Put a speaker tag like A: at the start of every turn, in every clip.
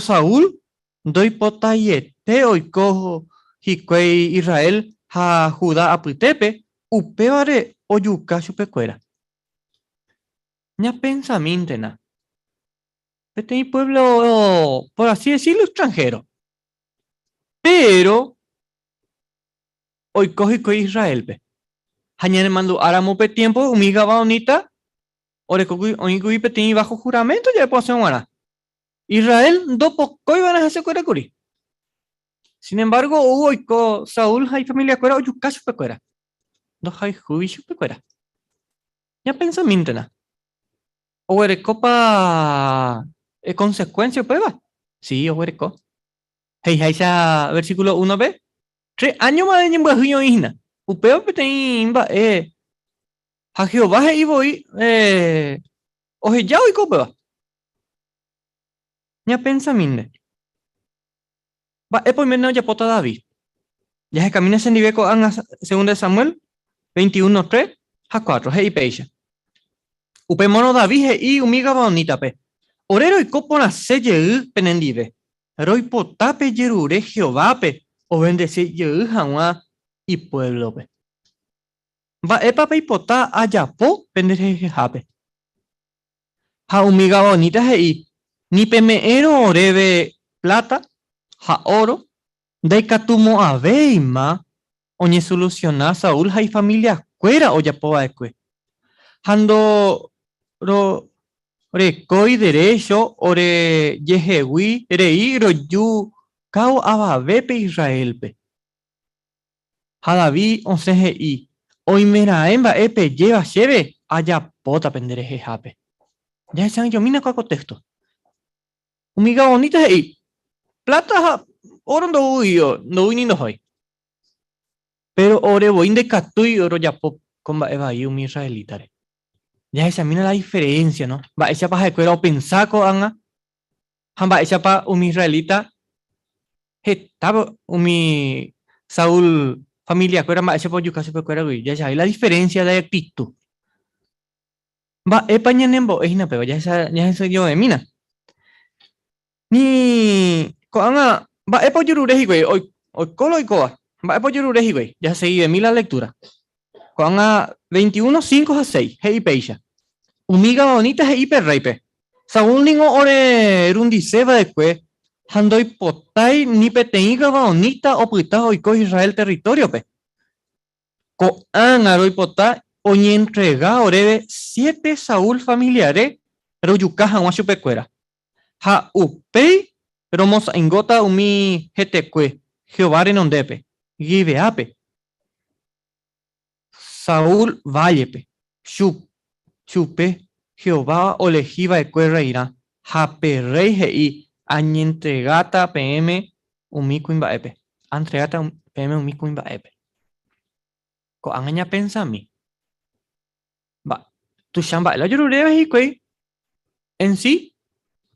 A: Saúl ndoipotaiete oiko hikuái Israel ha Judá apytépe, upévare ojuka chupekuéra. Ñapensamíntena, peteĩ puévlo, por así decirlo, extranhéro, péro oiko hikuái Israélpe. Ha ñanemandu'áramo upe tiémpo umi gabaonita orekókuri oĩkuri peteĩ bajo juramento jave poasẽ g̃uarã. Israel ndopokói va'erã hesekuéra kuri. Sin embargo, ou oiko Saúl ha ifamiliakuéra ojuka chupekuéra. Ndohayhúi chupekuéra. Ñapensamíntena, oguerekópa consecuencia upéva? Sí, oguereko. He'iháicha versículo 1-pe, Tres áñoma de ñembyahýi oĩ hína. Upéva peteĩ mba'e ha Jehová he'i voi oheja oiko upéva. Ñapensamínte, mba'épa oiméne ojapóta David? Jahekamína chendive ko'ág̃a Segunda de Samuel 21, 3 ha 4, he'i péicha, Upémarõ David he'i umi gabaonítape, Ore roiko porãse jey penendive, roipota pejerure Jehovápe ovendesi jey hag̃ua ipuévlope. Mba'épa peipota ajapo penderehehápe? Ha umi gabaonita he'i, Ni peme'ẽrõ oréve pláta ha óro, ndaikatumo'ãvéima oñesolusiona Saúl ha ifamiliakuéra ojapo va'ekue, ha ndororekói derécho orejehegui rei rojukávo avavépe Israélpe. Ha David osẽ he'i, Oimeraẽ mba'e pejéva chéve, ajapóta penderehehápe. Jahecha'ỹijomína ko téxto. Umi gabaonita he'i, Pláta ha óro ndoúi, ndoúi ni ndohói. Péro ore voi ndaikatúi rojapo ko mba'e vai umi israelítare. Jahechamína la diferénsia, no? Mba'éichapa ha'ekuéra opensa ko'ág̃a ha mba'éichapa umi israelita heta umi Saúl familiakuéra mba'éichapa ojuka chupekuéragui. Jahechave la diferénsia de actitud. Mba'épa ñanembo'e hína péva? Jahesa'ỹijovemína. Ni ko'ág̃a mba'épa ojerure hikuái? Oiko la oikóva. Mba'épa ojerure hikuái? Jaseguivemi la lectura. Ko'ág̃a 21, 5 ha 6, he'i péicha, Umi gabaonita he'i pe rréipe, Saúl ningo ore rundise va'ekue ha ndoipotái ni peteĩ gabaonita opyta oiko Israel territóriope. Ko'ág̃a roipota oñentrega oréve siete Saúl familiare rojuka hag̃ua chupekuéra. Ha upéi romosãingóta umi hetekue Jehová renondépe, Guibeápe, Saúl vállepe, chupe Jehová olehi va'ekue rreirã, ha pe rréi he'i, Añentregáta peẽme umi kuimba'épe. Antregáta peẽme umi kuimba'épe. Ko'ág̃a ñapensami, Tuicha mba'e la ojeruréva hikuái en si,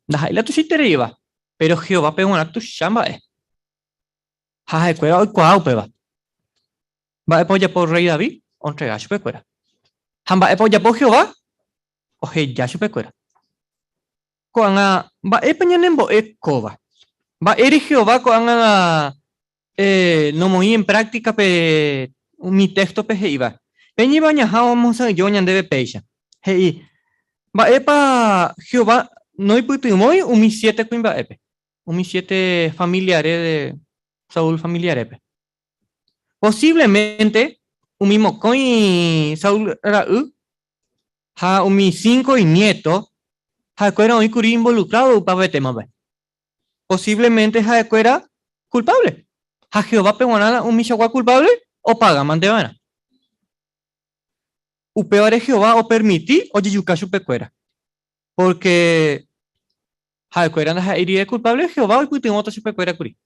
A: ndaha'éi la tuichaitereíva, péro Jehovápe g̃uarã tuicha mba'e. Ha ha'ekuéra oikuaa upéva. Mba'épa ojapo rréi David? Ontrega chupekuéra. Ha mba'épa ojapo Jehová? Oheja chupekuéra. Ko'ág̃a, mba'épa ñanembo'e kóva? Mba'ére Jehová ko'ág̃a nomoĩ en práctica pe umi téxtope he'íva? Pe ñevañaha omosã'ỹjo ñandéve péicha. He'i, Mba'épa Jehová noipytyvõi umi siete kuimba'épe, umi siete familiare de Saúl familiarépe? Posívlemente umi mokõi Saúl ra'y ha umi cinco iniéto ha'ekuéra oĩ kuri involukrádo upéva témape. Posívlemente ha'ekuéra kulpávle. Ha Jehovápe g̃uarã umichagua kulpávle opagámante va'erã. Upévare Jehová opermiti ojejuka chupekuéra, pórke ha'ekuéra ndaha'éirire kulpávle Jehová oipytyvõta chupekuéra kuri.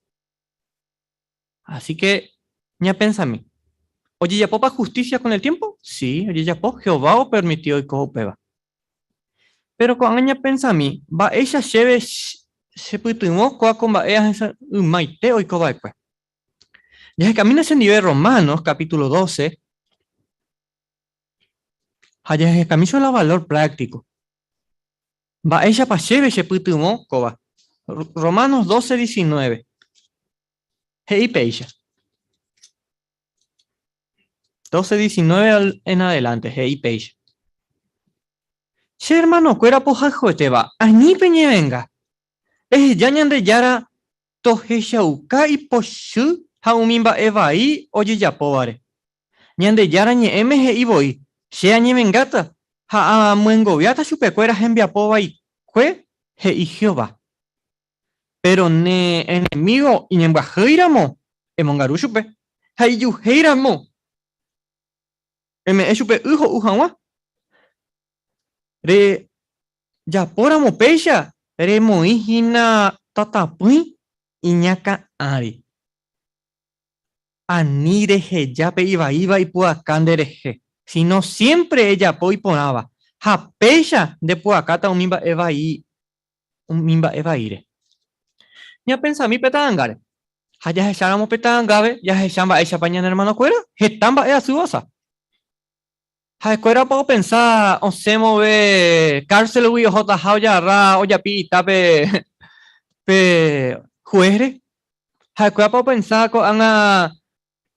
A: Así que ñapensami, Ojejapópa hustísia kon el tiémpo? Si, ojejapo, Jehová opermiti oiko upéva. Péro ko'ág̃a ñapensami, Mba'éicha chéve chepytyvõ kóa ko mba'e ahesa'ỹmaite oiko va'ekue? Jahekamína chendive Romanos capítulo 12 ha jahekami la valor práctico. Mba'éichapa chéve chepytyvõ kóva? Romanos 12, 19. He'i péicha. 12, 19 en adelante, he'i péicha. Che hermanokuéra pohayhuetéva, ani peñevenga. Eheja Ñandejára tohechauka ipochy ha umi mba'e vai ojejapóvare. Ñandejára Ñe'ẽme he'i voi, Che añevengáta ha amyengoviáta chupekuéra hembiapo vaikue, he'i Jehová. Péro ne enemígo iñembyahýiramo, emongaru chupe, ha ijuhéiramo, eme'ẽ chupe y ho'u hag̃ua. Rejapóramo péicha, remoĩ hína tatapỹi iñakã ári. Ani reheja pe ivaíva ipu'aka nderehe, síno siémpre ejapo iporãva, ha péicha ndepu'akáta umi mba'e vai umi mba'e vaíre. Ñapensami pe ta'angáre. Ha jahecháramo pe ta'angápe, jahecha mba'éichapa ñane ermanokuéra heta mba'e asy ohasa. Ha'ekuérapa opensa osẽ vove kárselgui ohotaha ojagarra ojapi ita pe pe huésre? Ha'ekuérapa opensa ko'ág̃a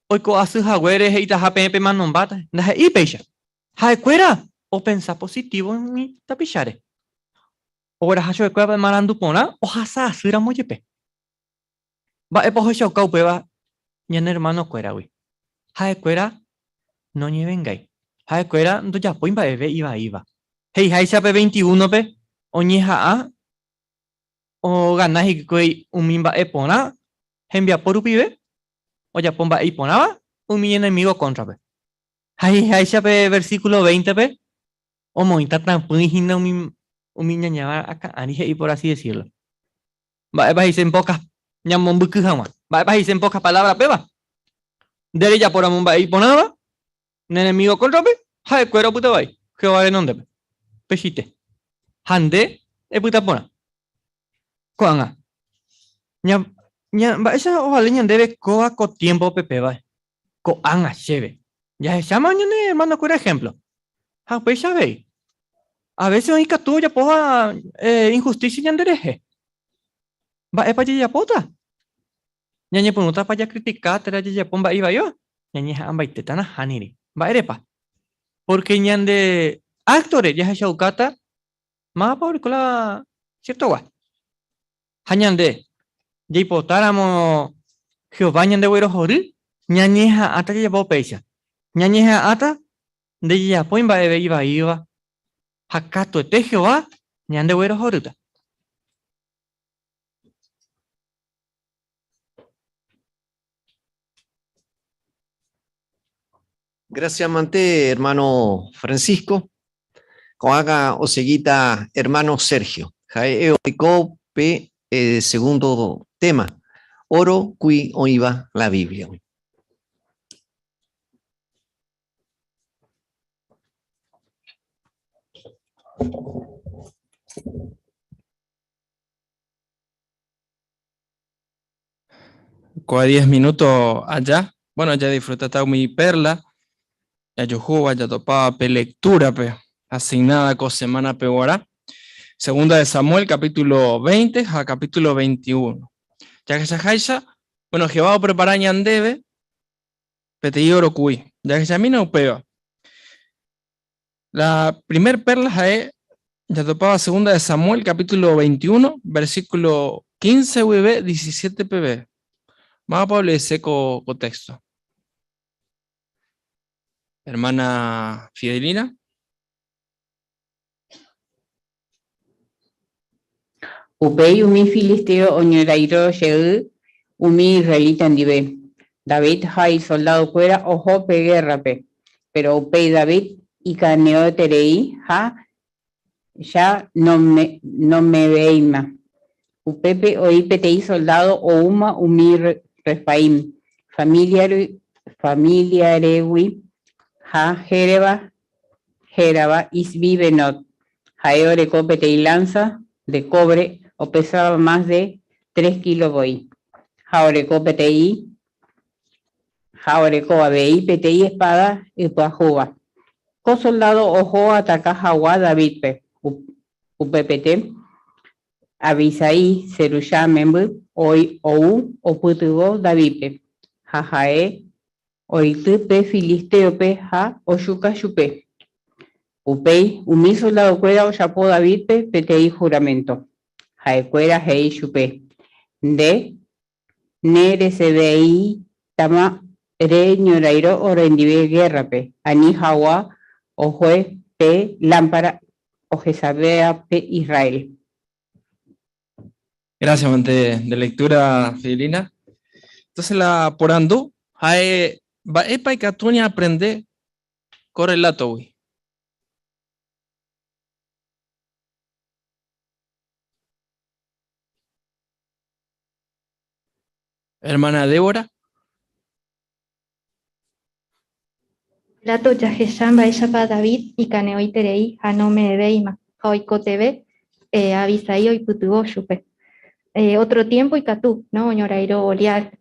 A: oiko asy haguére he'itaha peẽ pemanombáta? Ndahe'íi péicha. Ha'ekuéra opensa positívo umi tapicháre. Ogueraha chupekuéra pe marandu porã ohasa asýramo jepe. Mba'épa ohechauka upéva ñane ermanokuéragui? Ha'ekuéra noñevengái. Ha'ekuéra ndojapói mba'eve ivaíva. He'iháicha pe veintiúnope oñeha'ã ogana hikuái umi mba'e porã hembiapo rupive, ojapo mba'e iporãva umi iñenemígo kóntrape. Ha he'iháicha pe versíkulo véintepe, omoĩta tãpỹi hína umi umi iñañáva akã ári he'i por así decirlo. Mba'épa he'ise en pocas ñamombyky hag̃ua? Mba'épa he'ise en pocas palabras péva? Nde rejapóramo mba'e iporãva ne enemigo kóntrape, ha'ekuéra opyta vai Jehová renondépe. Peichaite. Ha nde epyta porã. Ko'ág̃a, ña, ña, mba'éicha ovale ñandéve kóva ko tiémpope péva? Ko'ág̃a chéve, jahecháma ñane ermanokuéra ehémplo. Ha upéicha avei, a vése oĩ katu ojapóva inhustísia ñanderehe. Mba'épa jajapóta? Ñañepyrũtapa jakritika térã jajapo mba'e ivaíva? Ñañeha'ãmbaitéta nahániri. Mba'érepa? Pórke ñande áktore jahechaukáta mávapa oreko la siertogua. Ha ñande, jaipotáramo Jehová ñandeguerohory, ñañeha'ãta jajapo péicha. Ñañeha'ãta ndejejapói mba'eve ivaíva ha katuete Jehová ñandeguerohorýta.
B: Gracias mante, hermano Francisco. Ko'ág̃a osegíta hermano Sergio. Ha'e oiko pe eh, segundo tema, oro kui oĩva la Biblia-gui.
C: Ko'ã diez minuto aja, bueno, jadisfrutata umi perla jajuhúva jatopáva pe lectura-pe asignada ko semana-pe guarã. Segunda de Samuel capítulo 20 ha capítulo 21. Jahechaháicha, bueno, Jehová oprepara ñandéve peteĩ oro ku'i. Jahechamína upéva. La primer perla ha'e jatopáva Segunda de Samuel capítulo 21, versículo 15 guive 17 peve. Mávapa oleese ko, ko texto? Hermana Fidelina.
D: Upéi umi filisteo oñorairõ jey umi israelita ndive. David ha isoldadokuéra oho pe gérrape, péro upéi David ikane'õiterei ha ja nomevéima. Upépe oĩ peteĩ soldádo oúma umi Refaim familiaregui ha héreva hérava Isbi-Benot. Ha'e oreko peteĩ lánsa de kóvre opesáva mas de tres kílo voi, ha oreko peteĩ ha oreko avei peteĩ espáda ipyahúva. Ko soldádo oho oataka hag̃ua Davídpe. Upepete. Abisai, Zeruyá memby, ou opytyvõ Davídpe, ha ha'e oity pe filistéope ha ojuka chupe. Upéi umi soldadokuéra ojapo Davídpe peteĩ huraménto. Ha'ekuéra he'i chupe, Nde neresẽveitama reñorairõ orendive gérrape, ani hag̃ua ogue pe lámpara ohesavéva pe Israel.
C: Gracias, ante de lectura, Fidelina. Entonces la porandu, ha'e mba'épa ikatu ñaaprende ko relátogui? Hermana Débora.
E: Relato jahecha mba'éichapa David ikane'õiterei ha nome'ẽvéima, ha oikotevẽ Abisai oipytyvõ chupe. Ótro tiémpo ikatu, no, oñorairõ Goliat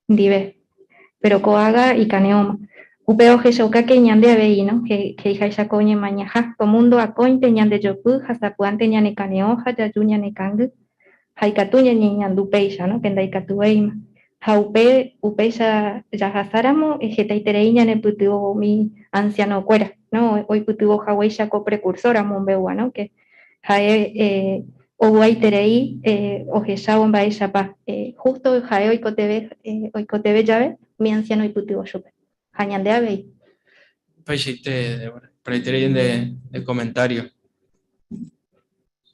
E: ndive, péro ko'ág̃a ikane'õma. Upéva ohechauka ke ñande avei, no, he'iháicha ko ñemañaha, ko múndo akóinte ñandejopy ha sapy'ánte ñanekane'õ ha jaju ñanekangy. Ha ikatu ñañeñandu péicha, no, ke ndaikatuvéima. Ha upe upéicha jahasáramo hetaiterei ñanepytyvõ umi ansianokuéra, no, oipytyvõ haguéicha ko prekursór amombe'úva, no, ke ha'e ovy'aiterei ohechávo mba'éichapa justo ha'e oikotevẽ oikotevẽ jave umi ansiáno oipytyvõ chupe. Ha ñande avei.
C: Upeichaite, Débora. Iporãiterei nde comentario.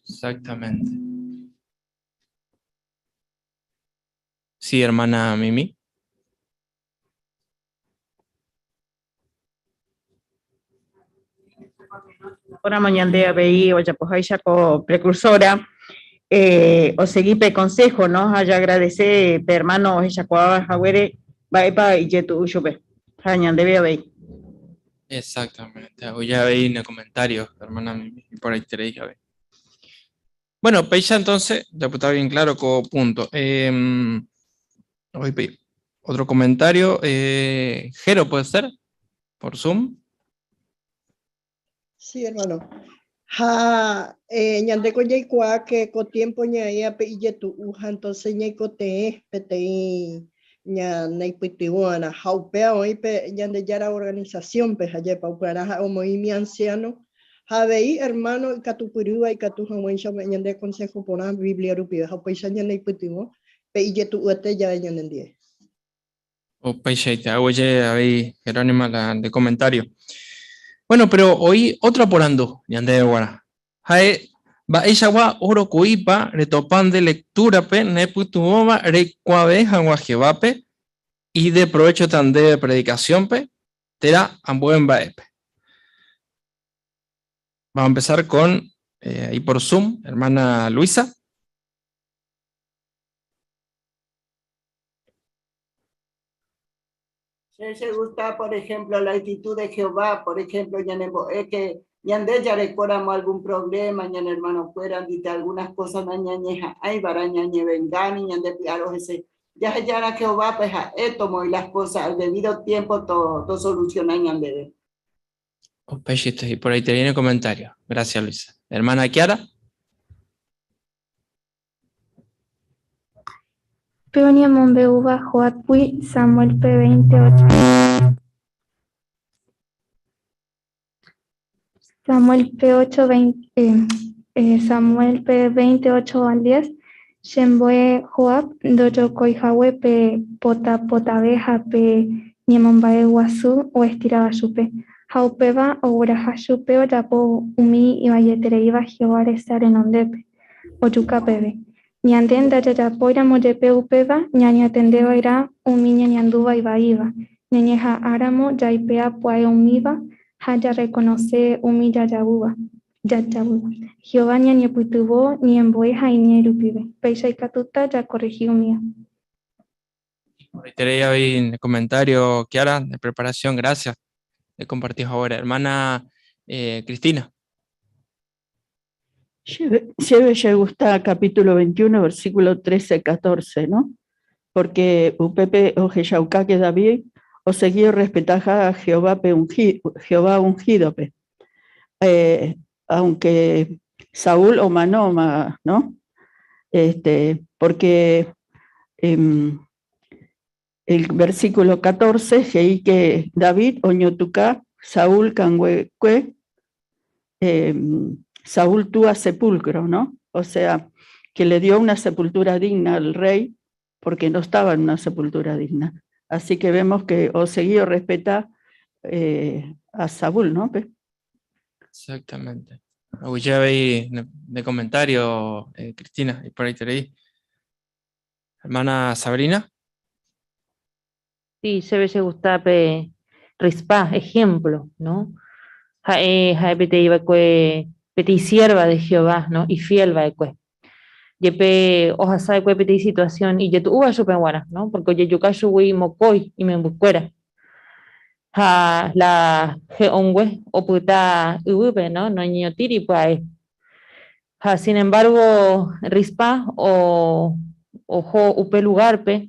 C: Exactamente. Sí, hermana Mimi.
F: Óramo ñande avei ojapoháicha ko precursora, eh, osegi pe consejo, no? Ha jaagradece pe hermano ohechakuaáva haguére mba'épa ijetu'u chupe. Ha ñandéve avei.
C: Exactamente. Ya veí en el comentario, hermana Mimi, iporãiterei jave. Bueno, péicha entonces, ya está bien claro ko punto. Eh, otro comentario. Eh, Jero, ¿puede ser? Por Zoom.
G: Sí, hermano. Ha eh, ñandéko jaikuaa que ko tiempo ñaĩape ijetu'uha entonces ñaikotevẽ peteĩ ñaneipytyvõ'arã ha upéva oĩ pe Ñandejára organización-pe ha jepa upearã ha'e omoĩ umi anciano ha avei hermano ikatupyrýva ikatu hag̃uáicha ome'ẽ ñande consejo porã Biblia rupive ha upéicha ñaneipytyvõ pe ijetu'uete jave ñanendie.
C: Upeichaite, aguyje avei Jerónima la nde comentario. Bueno, pero oĩ otra porandu ñandéve guarã. Ha'e, mba'eichagua óro ku'ípa retopa nde lectura-pe nepytyvõva reikuaave hag̃ua Jehovápe ideprovéchota ndéve predicación-pe térã ambue mba'épe? Vamos a empezar con, ahí por Zoom, hermana Luisa.
H: Che chegusta, por ejemplo, la actitud de Jehová, por ejemplo, ñanembo'e que ñande jarekóramo algún problema ñane hermanokuéra ndite algunas cosas nañañeha'ãiva'erã ñañevenga ni ñandepy'aro hese. Jahejára Jehovápe ha'e tomoĩ las cosas al debido tiempo to, to soluciona ñandéve.
C: Upeichaite, y por ahí te viene el comentario. Gracias, Luisa. Hermana Kiara.
E: Pe oñemombe'úva Joabgui Samuel pe 28. Samuel pe 8, 20, Samuel pe 28 al 10, chembo'e Joab ndojokoihague pe pota potave ha pe ñemomba'eguasu oestiráva chupe, ha upéva ogueraha chupe ojapo umi ivaietereíva Jehová resa renondépe, ojuka peve. Ñande ndajajapóiramo jepe upéva, ñañatendeva'erã umi ñañandúva ivaíva, ñañeha'ãramo jaipe'a pya'e umíva ha jarrekonose umi jajavýva. Jajavýva. Jehová ñanepytyvõ ñembo'e ha iñe'ẽ rupive. Péicha ikatúta jakorrehi umíva.
C: Iporãiterei avei en el comentario, Kiara, de preparación, gracias de compartir ahora. Hermana Cristina.
I: Chéve che gusta capítulo 21, versículo 13, 14, ¿no? Porque upépe ohechauka que David osegi orrespetaha a Jehová pe ungi, Jehová ungido-pe. Aunque Saúl omanóma, ¿no? Este, porque el versículo 14 he'i que David oñotuka Saúl kanguekue, Saúl túa sepulcro, ¿no? O sea, que le dio una sepultura digna al rey porque no estaba en una sepultura digna. Así que vemos que osegi orrespeta a Saúl, ¿no?
C: Exactamente. Ya veí de comentario, Cristina, y por ahí te leí. Hermana Sabrina.
D: Sí, chéve che gusta pe Rispá, ejemplo, ¿no? Ha'e ha'e peteĩ va'ekue peteĩ sierva de Jehová, ¿no? Ifiel va'ekue. Jepe ohasa va'ekue peteĩ situación ijetu'úva chupe g̃uarã, ¿no? Porque ojejuka chugui mokõi imembykuéra. Ha la he'õngue opyta yvýpe, ¿no? Noñeñotĩri pya'e. Ha sin embargo Rispá o oho upe lugar-pe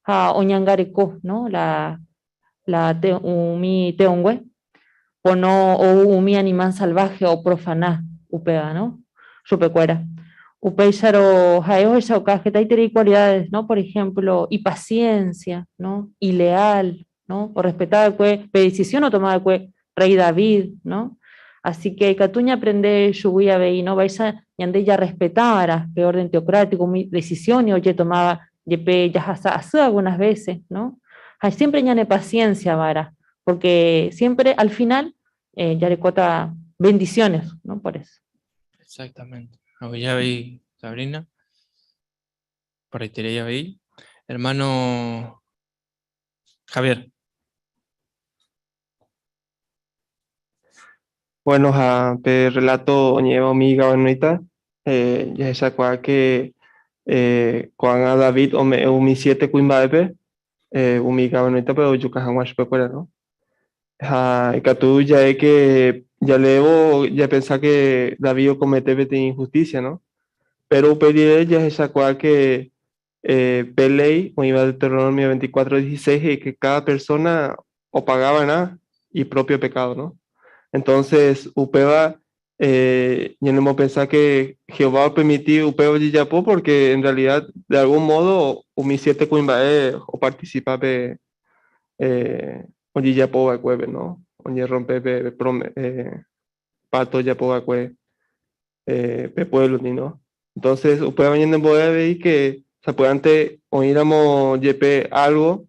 D: ha oñangareko, ¿no? La la te umi te'õngue pono ou umi animal salvaje oprofana upéva, ¿no? Chupekuéra. Upéicharõ ha'e ohechauka hetaiterei cualidades, ¿no? Por ejemplo, ipaciencia, ¿no? Ileal, ¿no? Orrespeta va'ekue pe decisión otoma va'ekue rey David, ¿no? Así que ikatu ñaaprende chugui avei, ¿no? Vaicha ñande jarrespeta va'erã pe orden teocrático, umi decisión ojetomáva jepe jahasa asy algunas veces, ¿no? Ha siempre ñane paciencia va'erã, porque siempre al final jarekóta bendiciones, ¿no? Por eso.
C: Exactamente. Aguyje Sabrina. Por ahí te avei. Hermano Javier.
J: Bueno, ha pe relato oñe'ẽva umi gabaonita, eh, jahechakuaa que eh, ko'ág̃a David ome'ẽ umi siete kuimba'épe eh, umi gabaonita-pe ojuka hag̃ua chupekuéra, no? Ha ikatu ja'e que jaleévo japensa que David okomete peteĩ injusticia, no? Pero upe rire jahechakuaa que eh, pe léi oĩva Deuteronomio 24:16 he'i que cada persona opagava'erã ipropio pecado, no? Entonces, upéva eh, ñanemopensa que Jehová opermiti upéva ojejapo porque en realidad de algún modo umi siete kuimba'e oparticipa pe eh, ojejapo va'ekuépe, no? Oñerrompe pe prome, eh, pacto ojapo va'ekue eh, pe pueblo ndi, no? Entonces, upéva ñanembo'e avei que sapy'ánte oĩramo jepe algo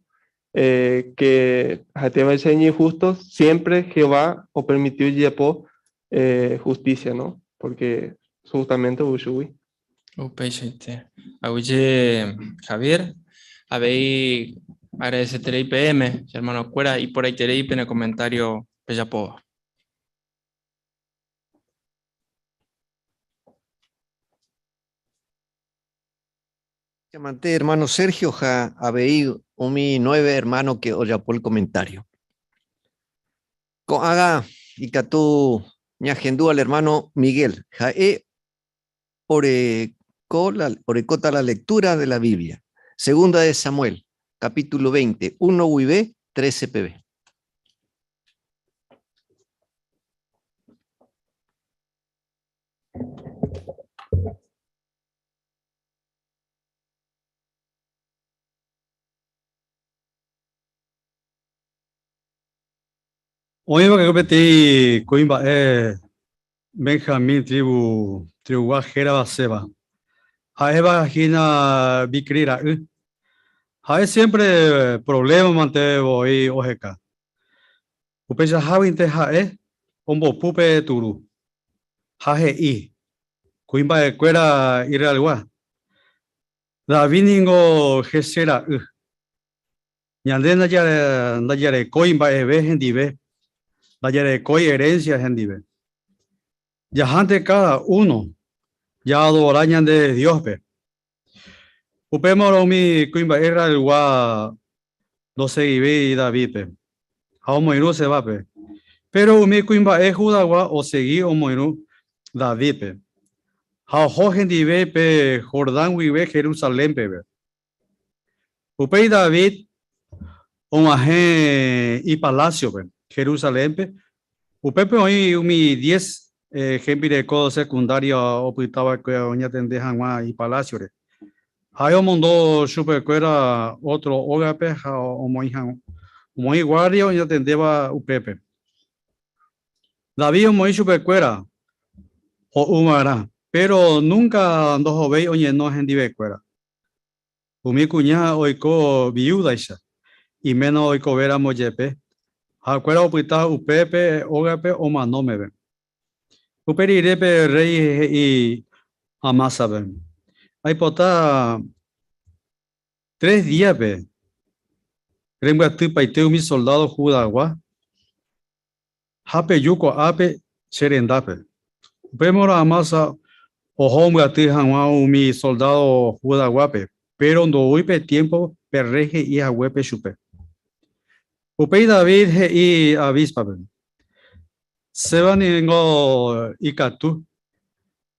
J: eh, que ha'etévaicha iñinjusto, siempre Jehová opermiti ojejapo eh, justicia, no? Porque justamente ou chugui.
C: Upeichaite. Aguyje Javier. Avei agradecerei peẽme, che hermanokuéra, iporãiterei pene comentario pejapóva.
B: Mante, hermano Sergio, ha avei umi nueve hermano que ojapo el comentario. Ko'ágã ikatu ñahendu al hermano Miguel. Ha'e oreko la, orekóta la lectura de la Biblia. Segunda de Samuel, capítulo 20, 1 guive 13 peve.
K: Oĩva katu peteĩ kuimba'e Benjamín tribu tribugua hérava Seba, ha'éva hína Bicrí ra'y. Ha'e siémpre provléma mante voi oheka. Upeichaháguinte ha'e ombopu pe turu, ha he'i kuimba'ekuéra Israelgua, David ningo Jesé ra'y. Ñande ndajarekói mba'eve hendive, ndajarekói herencia hendive. Jahánte káda uno jaadora ñande Dios-pe. Upémarõ umi kuimba'e Israelgua ndosegivéi Davídpe ha omoirũ Sebápe. Péro umi kuimba'e Judagua osegi omoirũ Davídpe ha oho hendive pe Jordán guive Jerusalén peve. Upéi David og̃uahẽ ipalásiope, Jerusalénpe, upépe oĩ umi diez Hembireko secundaria opyta va'ekue oñatende hag̃ua ipalásiore. Ha'e omondo chupekuéra ótro ógape ha omoĩ hag̃ua omoĩ guárdia oñatendéva upépe. David omoĩ chupekuéra ho'u va'erã, péro núnka ndohovéi oñeno hendivekuéra. Umi kuña oiko viúdaicha, iména oikovéramo jepe, ha'ekuéra opyta upépe ógape omano meve. Upe rire pe rréi he'i Amásape, Aipota tres díape rembyatypaite umi soldádo Judagua ha peju ko'ápe che rendápe. Upémarõ Amasa oho ombyaty hag̃ua umi soldádo Judaguápe, péro ndoúi pe tiémpo pe rréi he'i haguépe chupe. Upéi David he'i Abíspape, Séva ningo ikatu,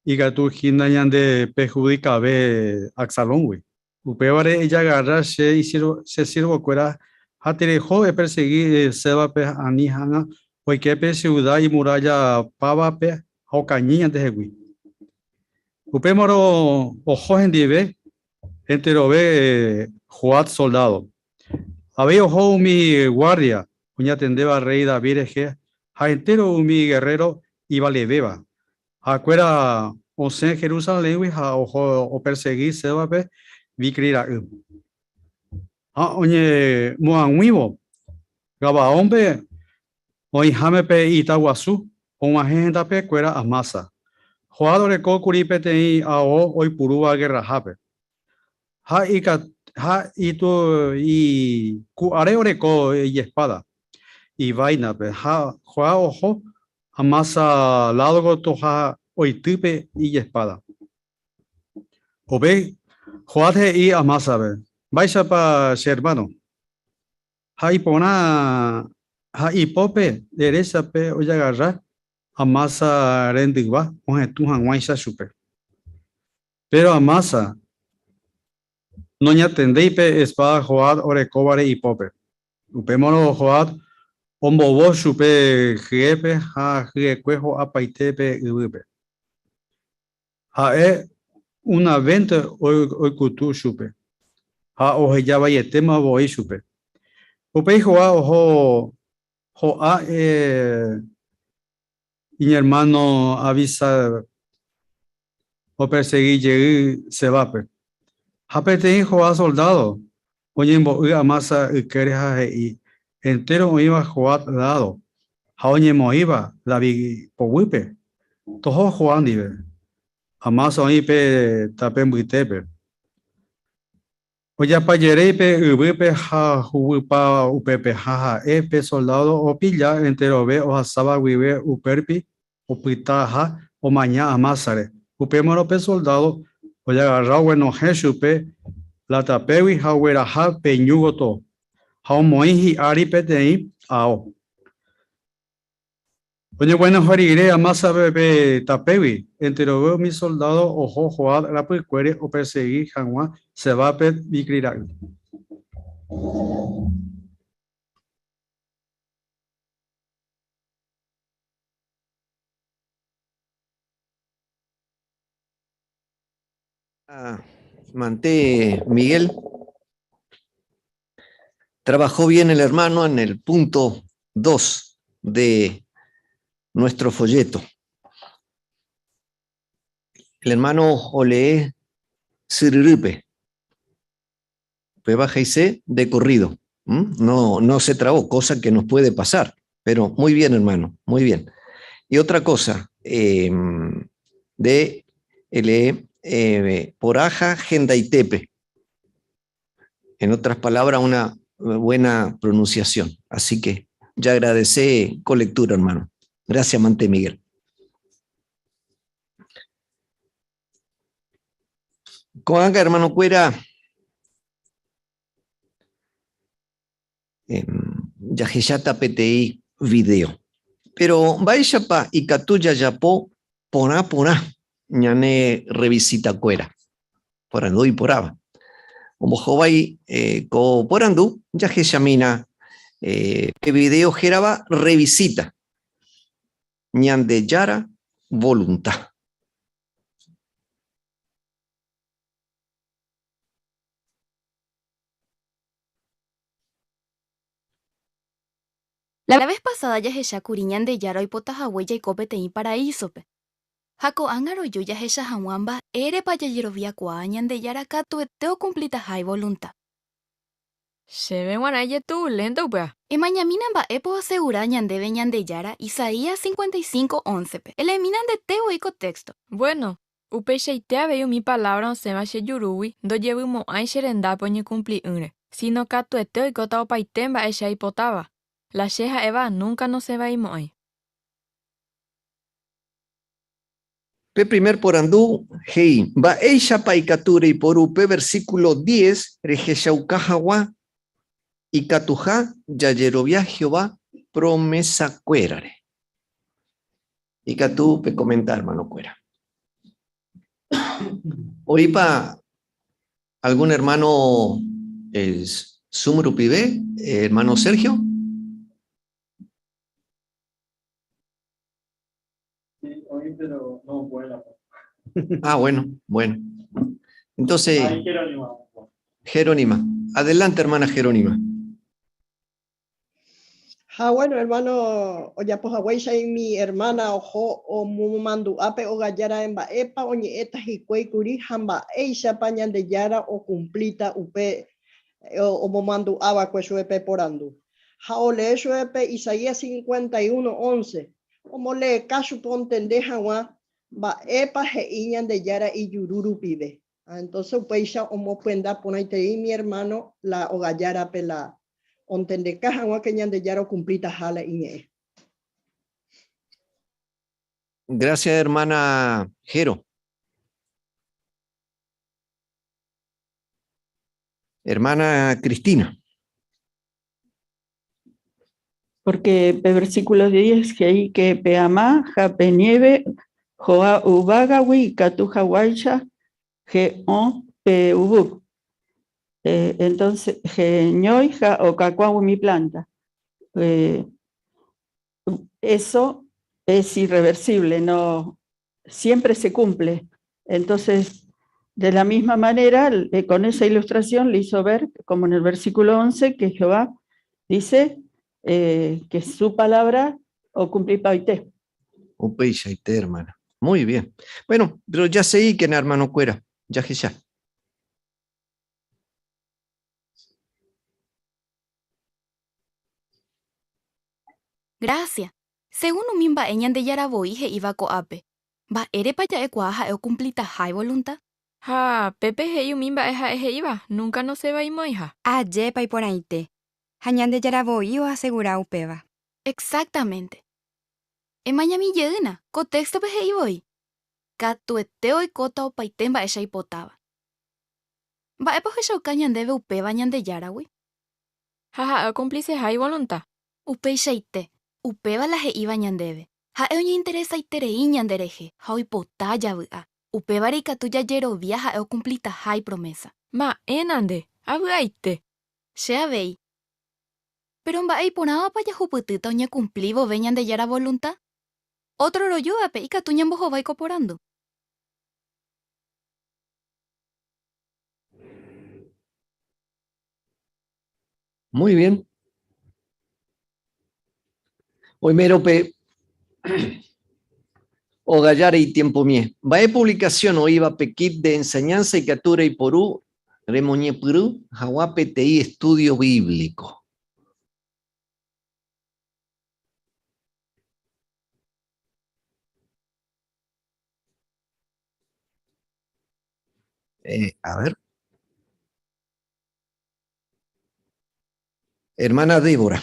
K: ikatu hína ñande perhudikave Absalóngui. Upévare ejagarra che che siervokuéra ha tereho epersegi Sébape ani hag̃ua oike pe siuda imurálla pávape ha okañy ñandehegui. Upémarõ oho hendive enterove Joab soldádo. Avei oho umi guárdia oñatendéva rréi David rehe ha entéro umi gerréro ivalevéva. Ha'ekuéra osẽ Jerusaléngui ha oho opersegi Sébape, Bicri ra'y. Ha oñemoag̃uívo Gabaónpe oĩháme pe ita guasu, og̃uahẽ hendapekuéra Amasa. Joab oreko kuri peteĩ ao oipurúva gerrahápe. Ha ha iku'áre oreko ijespáda, iváinape, ha Joab oho Amasa ládo gotyo ha oity pe ijespáda. Upéi Joab he'i Amásape, Mba'éichapa che ermáno? Ha iporã ha ipópe deréchape ojagarra Amasa rendyva ohetũ hag̃uáicha chupe. Péro Amasa noñatendéi pe espáda Joab orekóvare ipópe. Upémarõ Joab ombovo chupe hyépe ha hyekue ho'apaite pe yvýpe. Ha'e una vénte oikutu chupe ha oheja vaietéma voi chupe. Upéi Joab oho ho'a iñermáno Abisai opersegi jey Sebápe. Ha peteĩ Joab soldádo oñembo'y Amasa ykére ha he'i, Entéro oĩva Joab ládo ha oñemoĩva David poguýpe, toho Joab ndive. Amasa oĩ pe tape mbytépe. Ojapajeréi pe yvýpe ha huguypa upépe, ha ha'e pe soldádo opilla enterove ohasáva guive upérpi opyta ha omaña Amásare. Upémarõ pe soldádo ojagarra oguenohẽ chupe la tapégui ha ogueraha pe ñu gotyo, ha omoĩ hi'ári peteĩ ao. Oñeguenohẽ rire Amásape pe tapégui, enterove umi soldádo oho Joab rapykuére opersegi hag̃ua Sebápe Bicri ra'y.
B: Mante Miguel. Trabajó bien el hermano en el punto 2 de nuestro folleto. El hermano olee Sirirupe. Prueba GC de corrido. No, no se trabó, cosa que nos puede pasar. Pero muy bien, hermano, muy bien. Y otra cosa, em, de L eh, Poraja Gendaitepe. En otras palabras, una buena pronunciación. Así que ya agradece con lectura, hermano. Gracias, Mante Miguel. Ko'ág̃a, hermano-kuéra, jahecháta peteĩ video. Péro mba'éichapa ikatu jajapo porã porã ñane rrevisitakuéra? Porandu iporãva. Ombohovái ko porandu jahechamína pe video hérava Rrevisíta. Ñandejára. voluntad.
L: La vez pasada jahecha kuri Ñandejára oipotahague jaiko peteĩ paraísope. Ha ko'ág̃a roju jahecha hag̃ua mba'érepa jajeroviakuaa Ñandejára katuete okumplitaha ivolunta.
M: Chéve g̃uarã ijetu'ulénte upéva.
L: Emañamína mba'épa oasegura ñandéve Ñandejára Isaías 55, 11-pe. Eleemína ndete voi ko téxto.
M: Vuéno, upeichaite avei umi palávra osẽva che jurúgui ndojevymo'ãi che rendápe oñekumpli'ỹre, síno katuete oikóta opaite mba'e che aipotáva. La che ha'éva núnka nosẽvaimo'ãi.
B: Pe primer porandu he'i, Mba'éichapa ikatu reiporu pe versíkulo diez rehechauka hag̃ua ikatuha jajerovia Jehová promesakuérare? Ikatu pekomenta ermanokuéra. Oĩpa algún ermáno Zoom rupive, ermáno Sergio?
J: Sí, oí, pero no vuela.
B: Ah, bueno, bueno. Entonces,
J: Ahí Jerónima.
B: Jerónima. Adelante, hermana Jerónima.
G: Ha bueno, hermano, ojapohaguéicha mi hermana oho omomandu'ápe ogajára mba'épa oñe'ẽta hikuái kuri ha mba'éichapa Ñandejára okumplíta upe omomandu'ava'ekue chupe porandu. Ha olee chupe Isaías 51, 11, Omoleeka chupe ontende hag̃ua mba'épa he'i Ñandejára ijuru rupive. Ha entonces upéicha omopyenda porãiterei mi hermano la ogajárape la ontendeka hag̃ua ke Ñandejára okumplitaha la iñe'ẽ.
B: Gracias, hermana Jero. Hermana Cristina.
I: Porque pe versículo 10 he'i que pe ama ha pe nieve ho'a yvágagui ikatu haguáicha he'õ pe yvy. Entonces heñói ha okakua umi planta. Eso es irreversible, no siempre se cumple. Entonces, de la misma manera, con esa ilustración le hizo ver, como en el versículo 11, que Jehová dice eh, que su palabra o cumplipaite.
B: Upeichaite, hermana. Muy bien. Bueno, pero ya seguí que hermano cuera. Ya que ya.
L: Gracia. Según umi mba'e Ñandejára voi he'íva ko'ápe, mba'érepa ja'ekuaa ha'e okumplitaha ivolunta?
M: Ha pépe he'i umi mba'e ha'e he'íva núnka nosẽvaimo'ãiha.
N: Ajépa iporãite, ha Ñandejára voi oasegura upéva.
L: Exactamente. Emañami jeýna, ko téxtope he'i voi, Katuete oikóta opaite mba'e che aipotáva. Mba'épa ohechauka ñandéve upéva Ñandejáragui?
M: Ha ha'e okumpliseha ivolunta.
L: Upeichaite, upéva la he'íva ñandéve. Ha'e oñeinteresaiterei ñanderehe ha oipota javy'a. Upévare ikatu jajerovia ha'e okumplitaha ipromésa.
M: Ma'ẽna nde, avy'aite.
L: Che avei. Péro mba'e iporãvapa jahupytýta oñekumpli vove Ñandejára volunta? Ótro rojúvape ikatu ñambohovái ko porandu.
B: Muy bien. Oimérope ogajáre itiempomie. Mba'e publicación oĩva pe kit de enseñanza ikatu reiporu remoñepyrũ hag̃ua peteĩ estudio bíblico? Eh, a ver. Hermana Débora.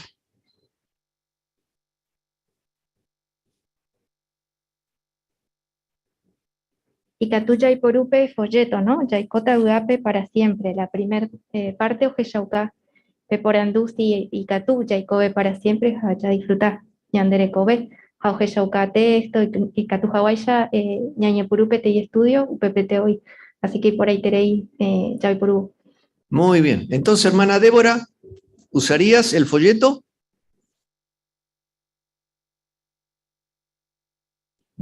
E: Ikatu jaiporu pe folleto, no? Jaikóta vy'ápe para siempre. La primer eh, parte ohechauka pe porandu si ikatu jaikove para siempre ha jadisfruta ñande rekove. Ha ohechauka texto ikatu haguáicha eh, ñañepyrũ peteĩ estudio upepete oĩ. Así que iporãiterei eh, jaiporu.
B: Muy bien. Entonces, hermana Débora, ¿usarías el folleto?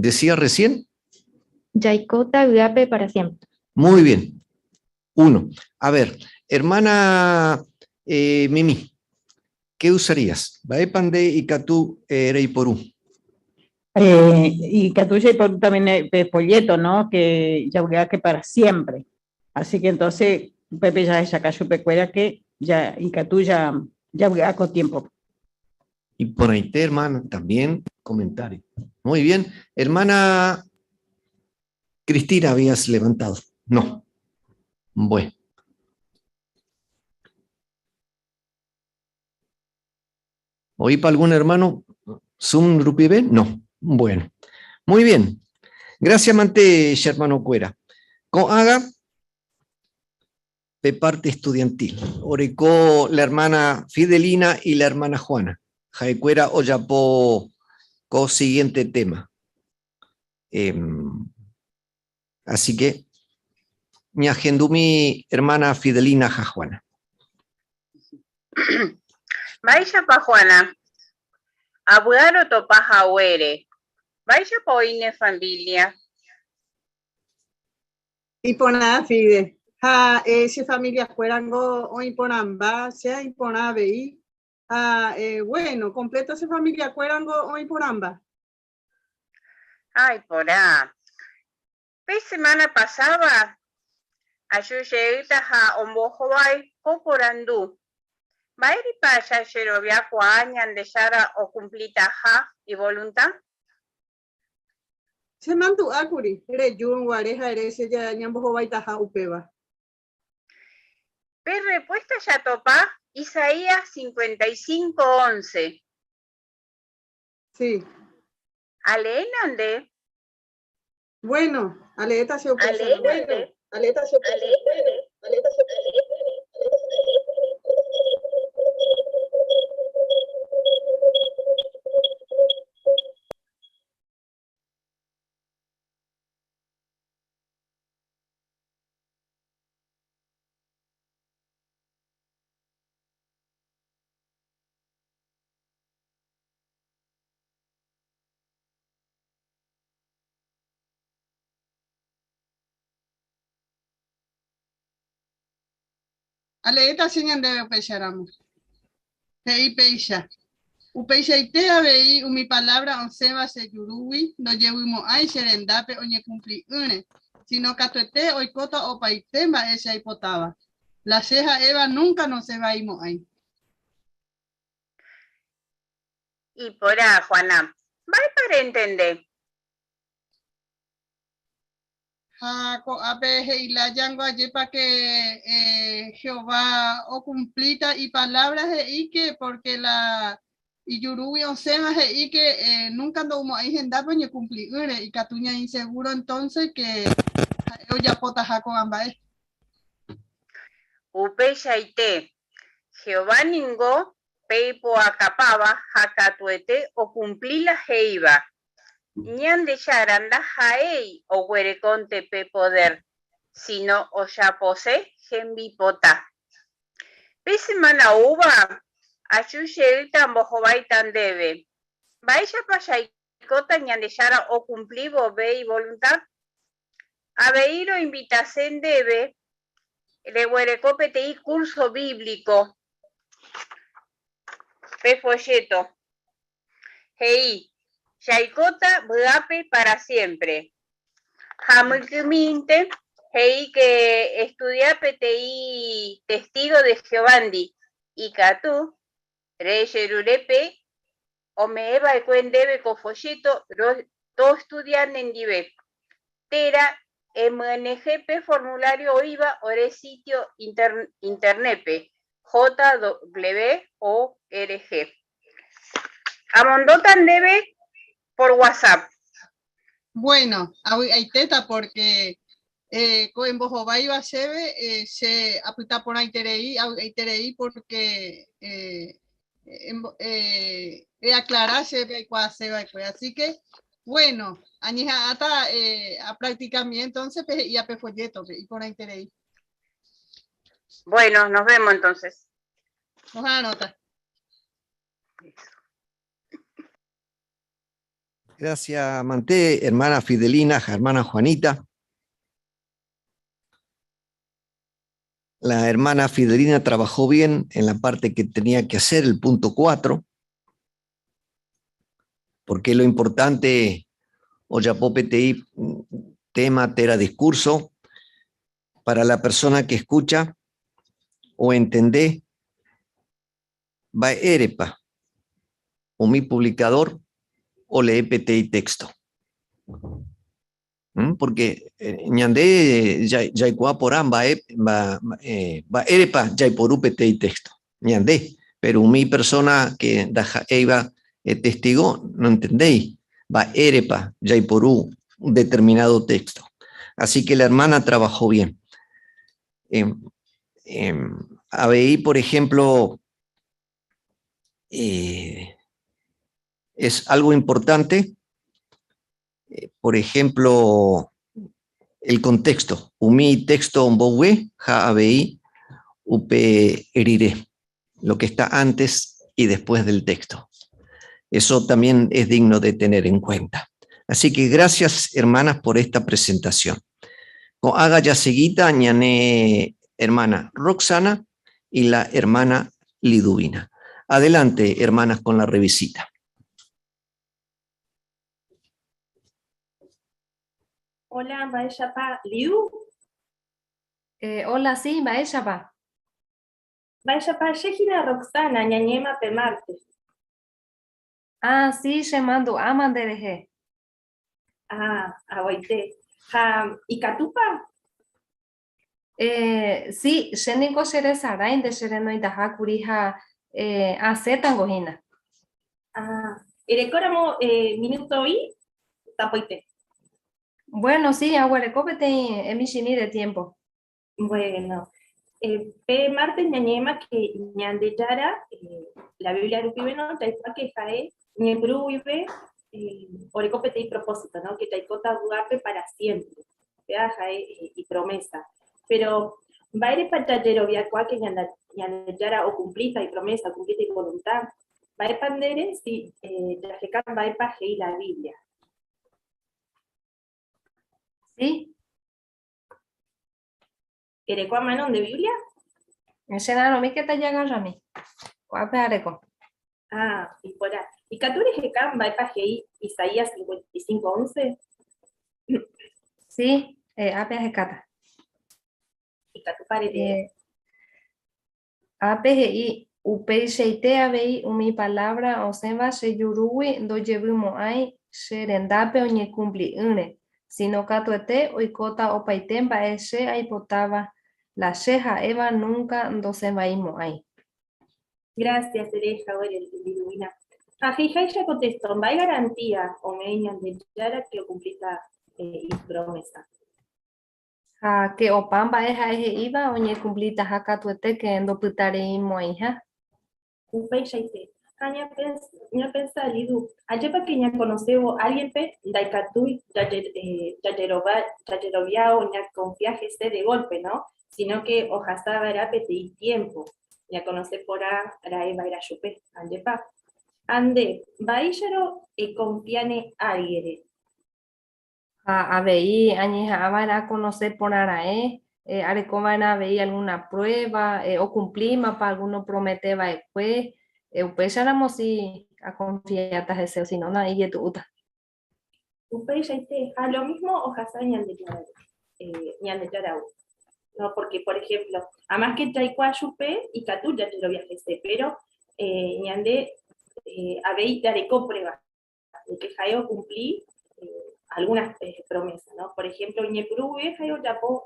B: Decía recién.
E: Jaikóta vy'ápe para siempre.
B: Muy bien. Uno. A ver, hermana eh, Mimi, ¿qué usarías? Mba'épa nde ikatu eh, reiporu?
F: Eh, ikatu jaiporu también eh, pe folleto, ¿no? Que javy'áke para siempre. Así que entonces, upépe jahechaka chupekuéra que ja ikatu ja javy'a ko tiempo.
B: Iporãite, hermana, también comentario. Muy bien. Hermana Cristina, habías levantado. No. Bueno. ¿Oí para algún hermano? ¿Zoom rupive? No. Bueno. Muy bien. Gracias, mante, hermano Cuera. Haga de parte estudiantil. Orecó la hermana Fidelina y la hermana Juana. Jaecuera oyapo co siguiente tema. Em, así que, mi mi hermana Fidelina ja Juana.
O: Mba'éichapa Juana, avy'a rotopa haguére. Mba'éichapa oĩ ne familia?
H: Iporã Fide, ha che familia-kuérango oĩ porãmba, che aĩ porã avei, ha bueno, completo che familia-kuérango oĩ porãmba.
O: Ha iporã. Pe semana pasáva, aju jeýta ha ombohovái ko porandu, Mba'érepa jajeroviakuaa Ñandejára okumplitaha ivolunta?
H: Che mandu'ákuri, rejúrõ guare ha ere che ñambohovaitaha upéva.
O: Pe rrepuésta jatopa Isaías 55, 11.
H: Sí.
O: Aleéna nde.
H: Bueno, aleéta che upéicharõ. Bueno, aleéta che upéicharõ. Bueno, aleéta che upéicharõ. Aleéta che ñandéve upéicharamo. He'i péicha, Upeichaite avei umi palávra osẽva che jurúgui ndojevymo'ãi che rendápe oñekumpli'ỹre, síno katuete oikóta opaite mba'e che aipotáva. La che ha'éva núnka nosẽvaimo'ãi.
O: Iporã, Juana. Mba'épa rentende?
H: Ha ko'ápe he'i lájango ajépa ke Jehová okumplíta ipalávra he'íke, pórke la ijurúgui osẽva he'íke núnka ndo'umo'ãi hendápe oñekumpli'ỹre, ikatu ñaĩ segúro entónse ke ha'e ojapotaha ko'ã mba'e.
O: Upeichaite, Jehová ningo pe ipu'akapáva ha katuete okumpli la he'íva. Ñandejára ndaha'éi oguerekónte pe podér, síno ojapose hembipota. Pe semána oúva, aju jeýta ambohováita ndéve. Mba'éichapa jaikóta Ñandejára okumpli vove ivolunta? Avei roinvitase ndéve reguereko peteĩ kúrso bíblico pe folléto. He'i, Jaikóta vy'ápe pára siémpre. Ha mykymínte he'i ke estudia peteĩ testígo de Jehovándi, ikatu rejerure pe ome'ẽva'ekue ndéve ko folléto tostudia nendive, térã emyenyhẽ pe formulario oĩva ore sítio Internet-pe, jw.org. Amondóta ndéve por WhatsApp.
H: Bueno, avy'aitéta porque eh, ko embohováiva chéve eh, che apyta porãiterei, avy'aiterei porque eh, eh, eaclara chéve aikuaaseva'ekue. Así que, bueno, añeha'ãta eh, apracticami entonces pe he'íva pe folleto-pe, iporãiterei.
O: Bueno, nos vemos entonces.
H: Oha'arõta.
B: Gracias, Manté, hermana Fidelina, hermana Juanita. La hermana Fidelina trabajó bien en la parte que tenía que hacer, el punto 4, porque lo importante, ojapo peteĩ tema térã discurso, para la persona que escucha o entende mba'érepa umi publicador olee peteĩ texto. ¿Mm? Porque eh, ñande jaikuaa porã mba'e mba'érepa jaiporu peteĩ texto. Ñande, pero umi persona que ndaha'éiva eh, testigo noentendéi mba'érepa jaiporu un determinado texto. Así que la hermana trabajó bien. Eh, eh, avei, por ejemplo, eh, es algo importante, eh, por ejemplo, el contexto. Umi texto ombogue ha avei upe rire, lo que está antes y después del texto. Eso también es digno de tener en cuenta. Así que gracias, hermanas, por esta presentación. Ko'ág̃a jaseguíta ñane hermana Roxana y la hermana Liduvina. Adelante, hermanas, con la revisita.
P: Hola, mba'éichapa Lidu?
Q: Eh, hola, sí, mba'éichapa?
P: Mba'éichapa che hína Roxana, ñañe'ẽma pe martes.
Q: Ah, sí, chemandu'áma nderehe.
P: Ah, avoite. Ha ikatúpa?
Q: Eh, sí, che niko cheresarái nde cherenoitaha kuri ha eh, asẽtango hína.
P: Ah, erekóramo eh, minuto'i, tapoite.
Q: Bueno, sí, aguereko peteĩ michĩmi de tiempo.
P: Bueno, eh, pe martes ñañe'ẽma que Ñandejára, eh, la Biblia rupive no, jaikuaa que ha'e ñepyrũ guive eh, oreko peteĩ propósito, ¿no? Que jaikóta vy'ápe para siempre. Péva ha'e eh, ipromesa. Pero, mba'érepa jajeroviakuaa que Ñandejára okumplíta ipromesa, okumplíta ivoluntad? Mba'épa ndére si eh, jaheka mba'épa he'i la Biblia?
Q: Sí.
P: Ereko a mano nde Biblia?
Q: Chera'arõmi ke tajagarrami. Ko'ápe areko.
P: Ah, iporã. Ikatu reheka mba'épa he'i Isaías 55:11?
Q: Sí, eh, ápe ahekáta.
P: Ikatúpa relee?
Q: Eh, ápe he'i, Upeichaite avei umi palávra osẽva che jurúgui ndojevymo'ãi che rendápe oñekumpli'ỹre, síno katuete oikóta opaite mba'e che aipotáva, la che ha'éva núnka ndosẽvaimo'ãi.
P: Gracias, ereja ore Liduvina. Ha he'iháicha ko texto, mba'e garantía ome'ẽ Ñandejára ke okumplíta ipromesa?
Q: Ha ke opa mba'e ha'e he'íva oñekumplitaha katuete ke ndopytareimo'ãiha.
P: Upeichaite. Ha ñapensa, Lidu, ajépa ke ñakonosévo álgienpe ndaikatúi jajerovia o ñakonfia hese de gólpe, no? Síno ke ohasa va'erã peteĩ tiémpo ñakonose porã ra'e va'erã chupe, ajépa? Ha nde, mba'éicharõ ekonfiáne álgiere?
Q: Ha avei añeha'ãva'erã akonose porã raẽ, arekova'erã avei algúna pruéva, okumplímapa algún opromete va'ekue, upéicharamo si akonfiáta hese, osino na'ijetu'úta.
P: Upeichaite, ha lo mismo ohasa Ñandejára, Ñandejára No, porque, por ejemplo, a más que jaikuaa chupe, ikatu jajerovia hese, pero ñande avei jareko prueba. de que ha'e okumpli algunas promesas, ¿no? Por ejemplo, iñepyrũ guive ha'e ojapo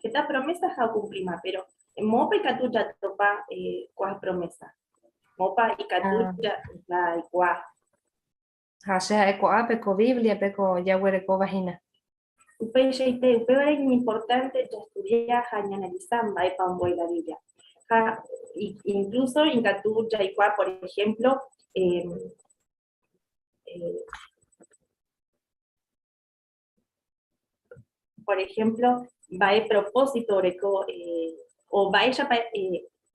P: heta promesa ha okumplíma, pero moõpa ikatu jatopa ko'ã promesa? Moõpa ikatu jaikuaa?
Q: Ha che ha'e ko'ápe ko Bíbliape ko jaguerekóva hína.
P: Upeichaite, upévare iñimportánte jastudia ha ñaanalisa mba'épa ombo'e la Biblia. Ha incluso ikatu jaikuaa, por ejemplo, por ejemplo, mba'e propósito oreko o mba'éichapa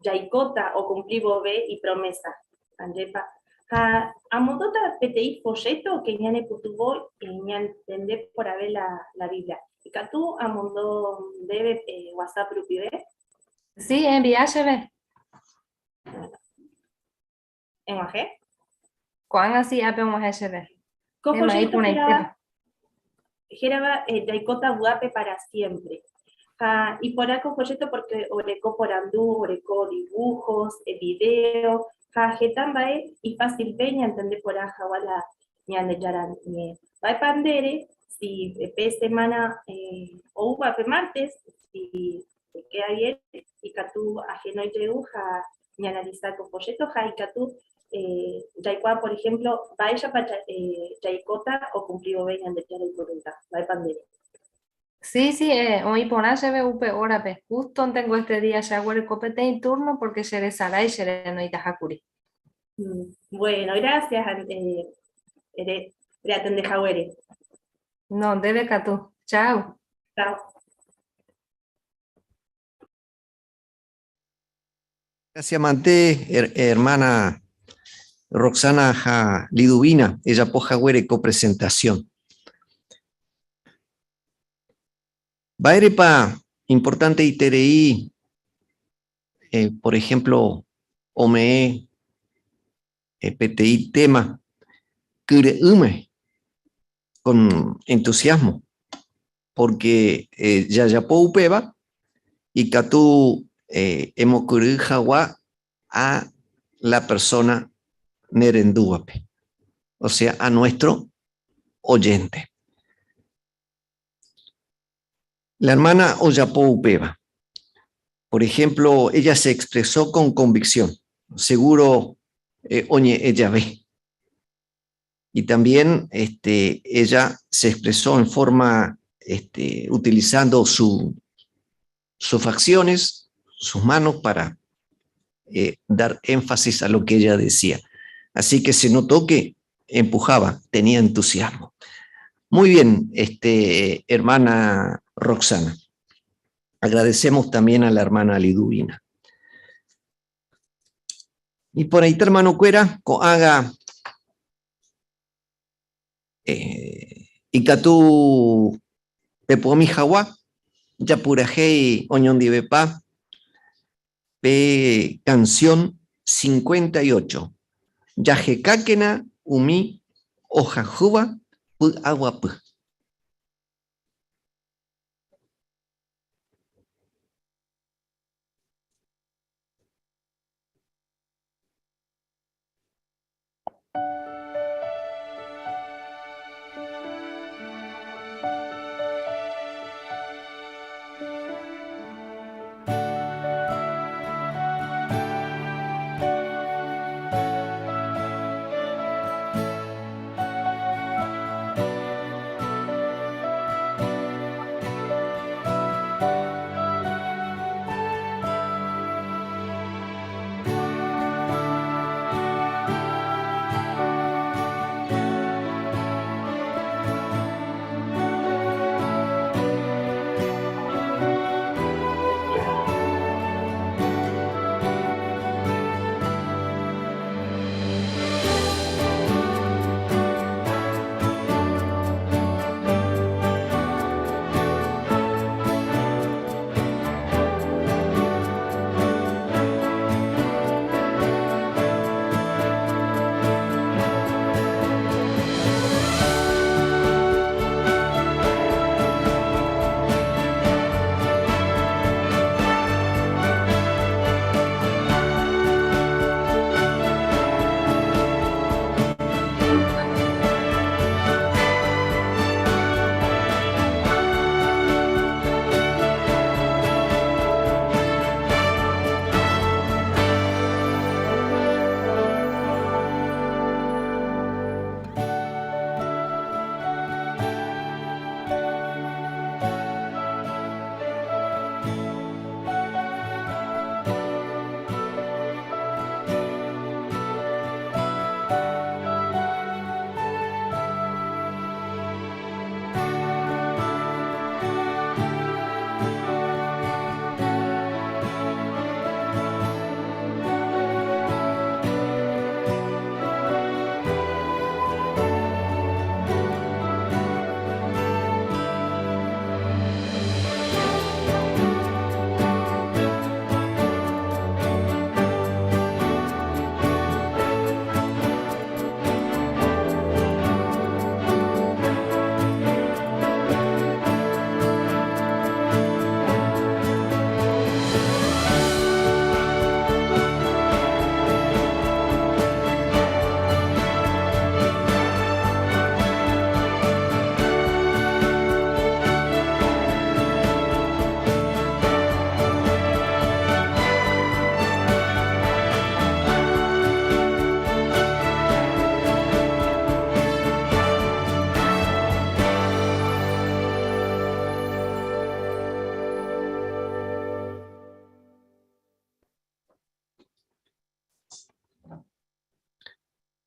P: jaikóta okumpli vove ipromesa. Ajépa? Ha amondóta peteĩ folleto ke ñanepytyvõ ñantende porãve la, la Biblia. Ikatu amondo ndéve WhatsApp rupive?
Q: Sí, envía chéve.
P: Eg̃uahẽ?
Q: Ko'ág̃a sí ápe og̃uahẽ chéve.
P: Ko
Q: Ema'ẽ
P: folleto
Q: iporãitépa.
P: hérava, hérava Jaikóta vy'ápe para siempre. Ha iporã ko folleto porque oreko porandu, oreko dibujos, video, ha heta mba'e ifásilpe ñantende porã hag̃ua la Ñandejára Ñe'ẽ. Mba'épa ndére si pe semana oúva pe martes, si te queda bien, ikatu ahenói jey ha ñaanalisa ko folleto ha ikatu jaikuaa, por ejemplo, mba'éichapa jaikóta okumpli vove Ñandejára ivolunta. Mba'épa ndére?
Q: Sí, sí, oĩ porã chéve upe órape. Jústontengo este día che aguereko peteĩ turno porque che resarái che renoitaha kuri.
P: Bueno, gracias, reatende haguére.
Q: No, ndéve katu. Chao.
P: Chao.
B: Gracias, mante, hermana Roxana ha Liduvina, ejapo haguére ko presentación. Mba'érepa importante iterei, eh, por ejemplo, ome'ẽ eh, peteĩ tema kyre'ỹme, con entusiasmo, porque eh, jajapo upéva ikatu eh, emokyry hagua a la persona nerendúvape, o sea, a nuestro oyente. La hermana ojapo upéva. Por ejemplo, ella se expresó con convicción, seguro eh, oñe'ẽ jave. Y también este, ella se expresó en forma, este, utilizando su, sus facciones, sus manos para eh, dar énfasis a lo que ella decía. Así que se notó que empujaba, tenía entusiasmo. Muy bien, este, hermana Roxana. Agradecemos también a la hermana Liduvina. Y por ahí, hermano kuéra, ko'ág̃a eh, ikatu pepomi hag̃ua japurahéi oñondivepa pe canción 58, Jahekákena umi ohayhúva py'aguapy.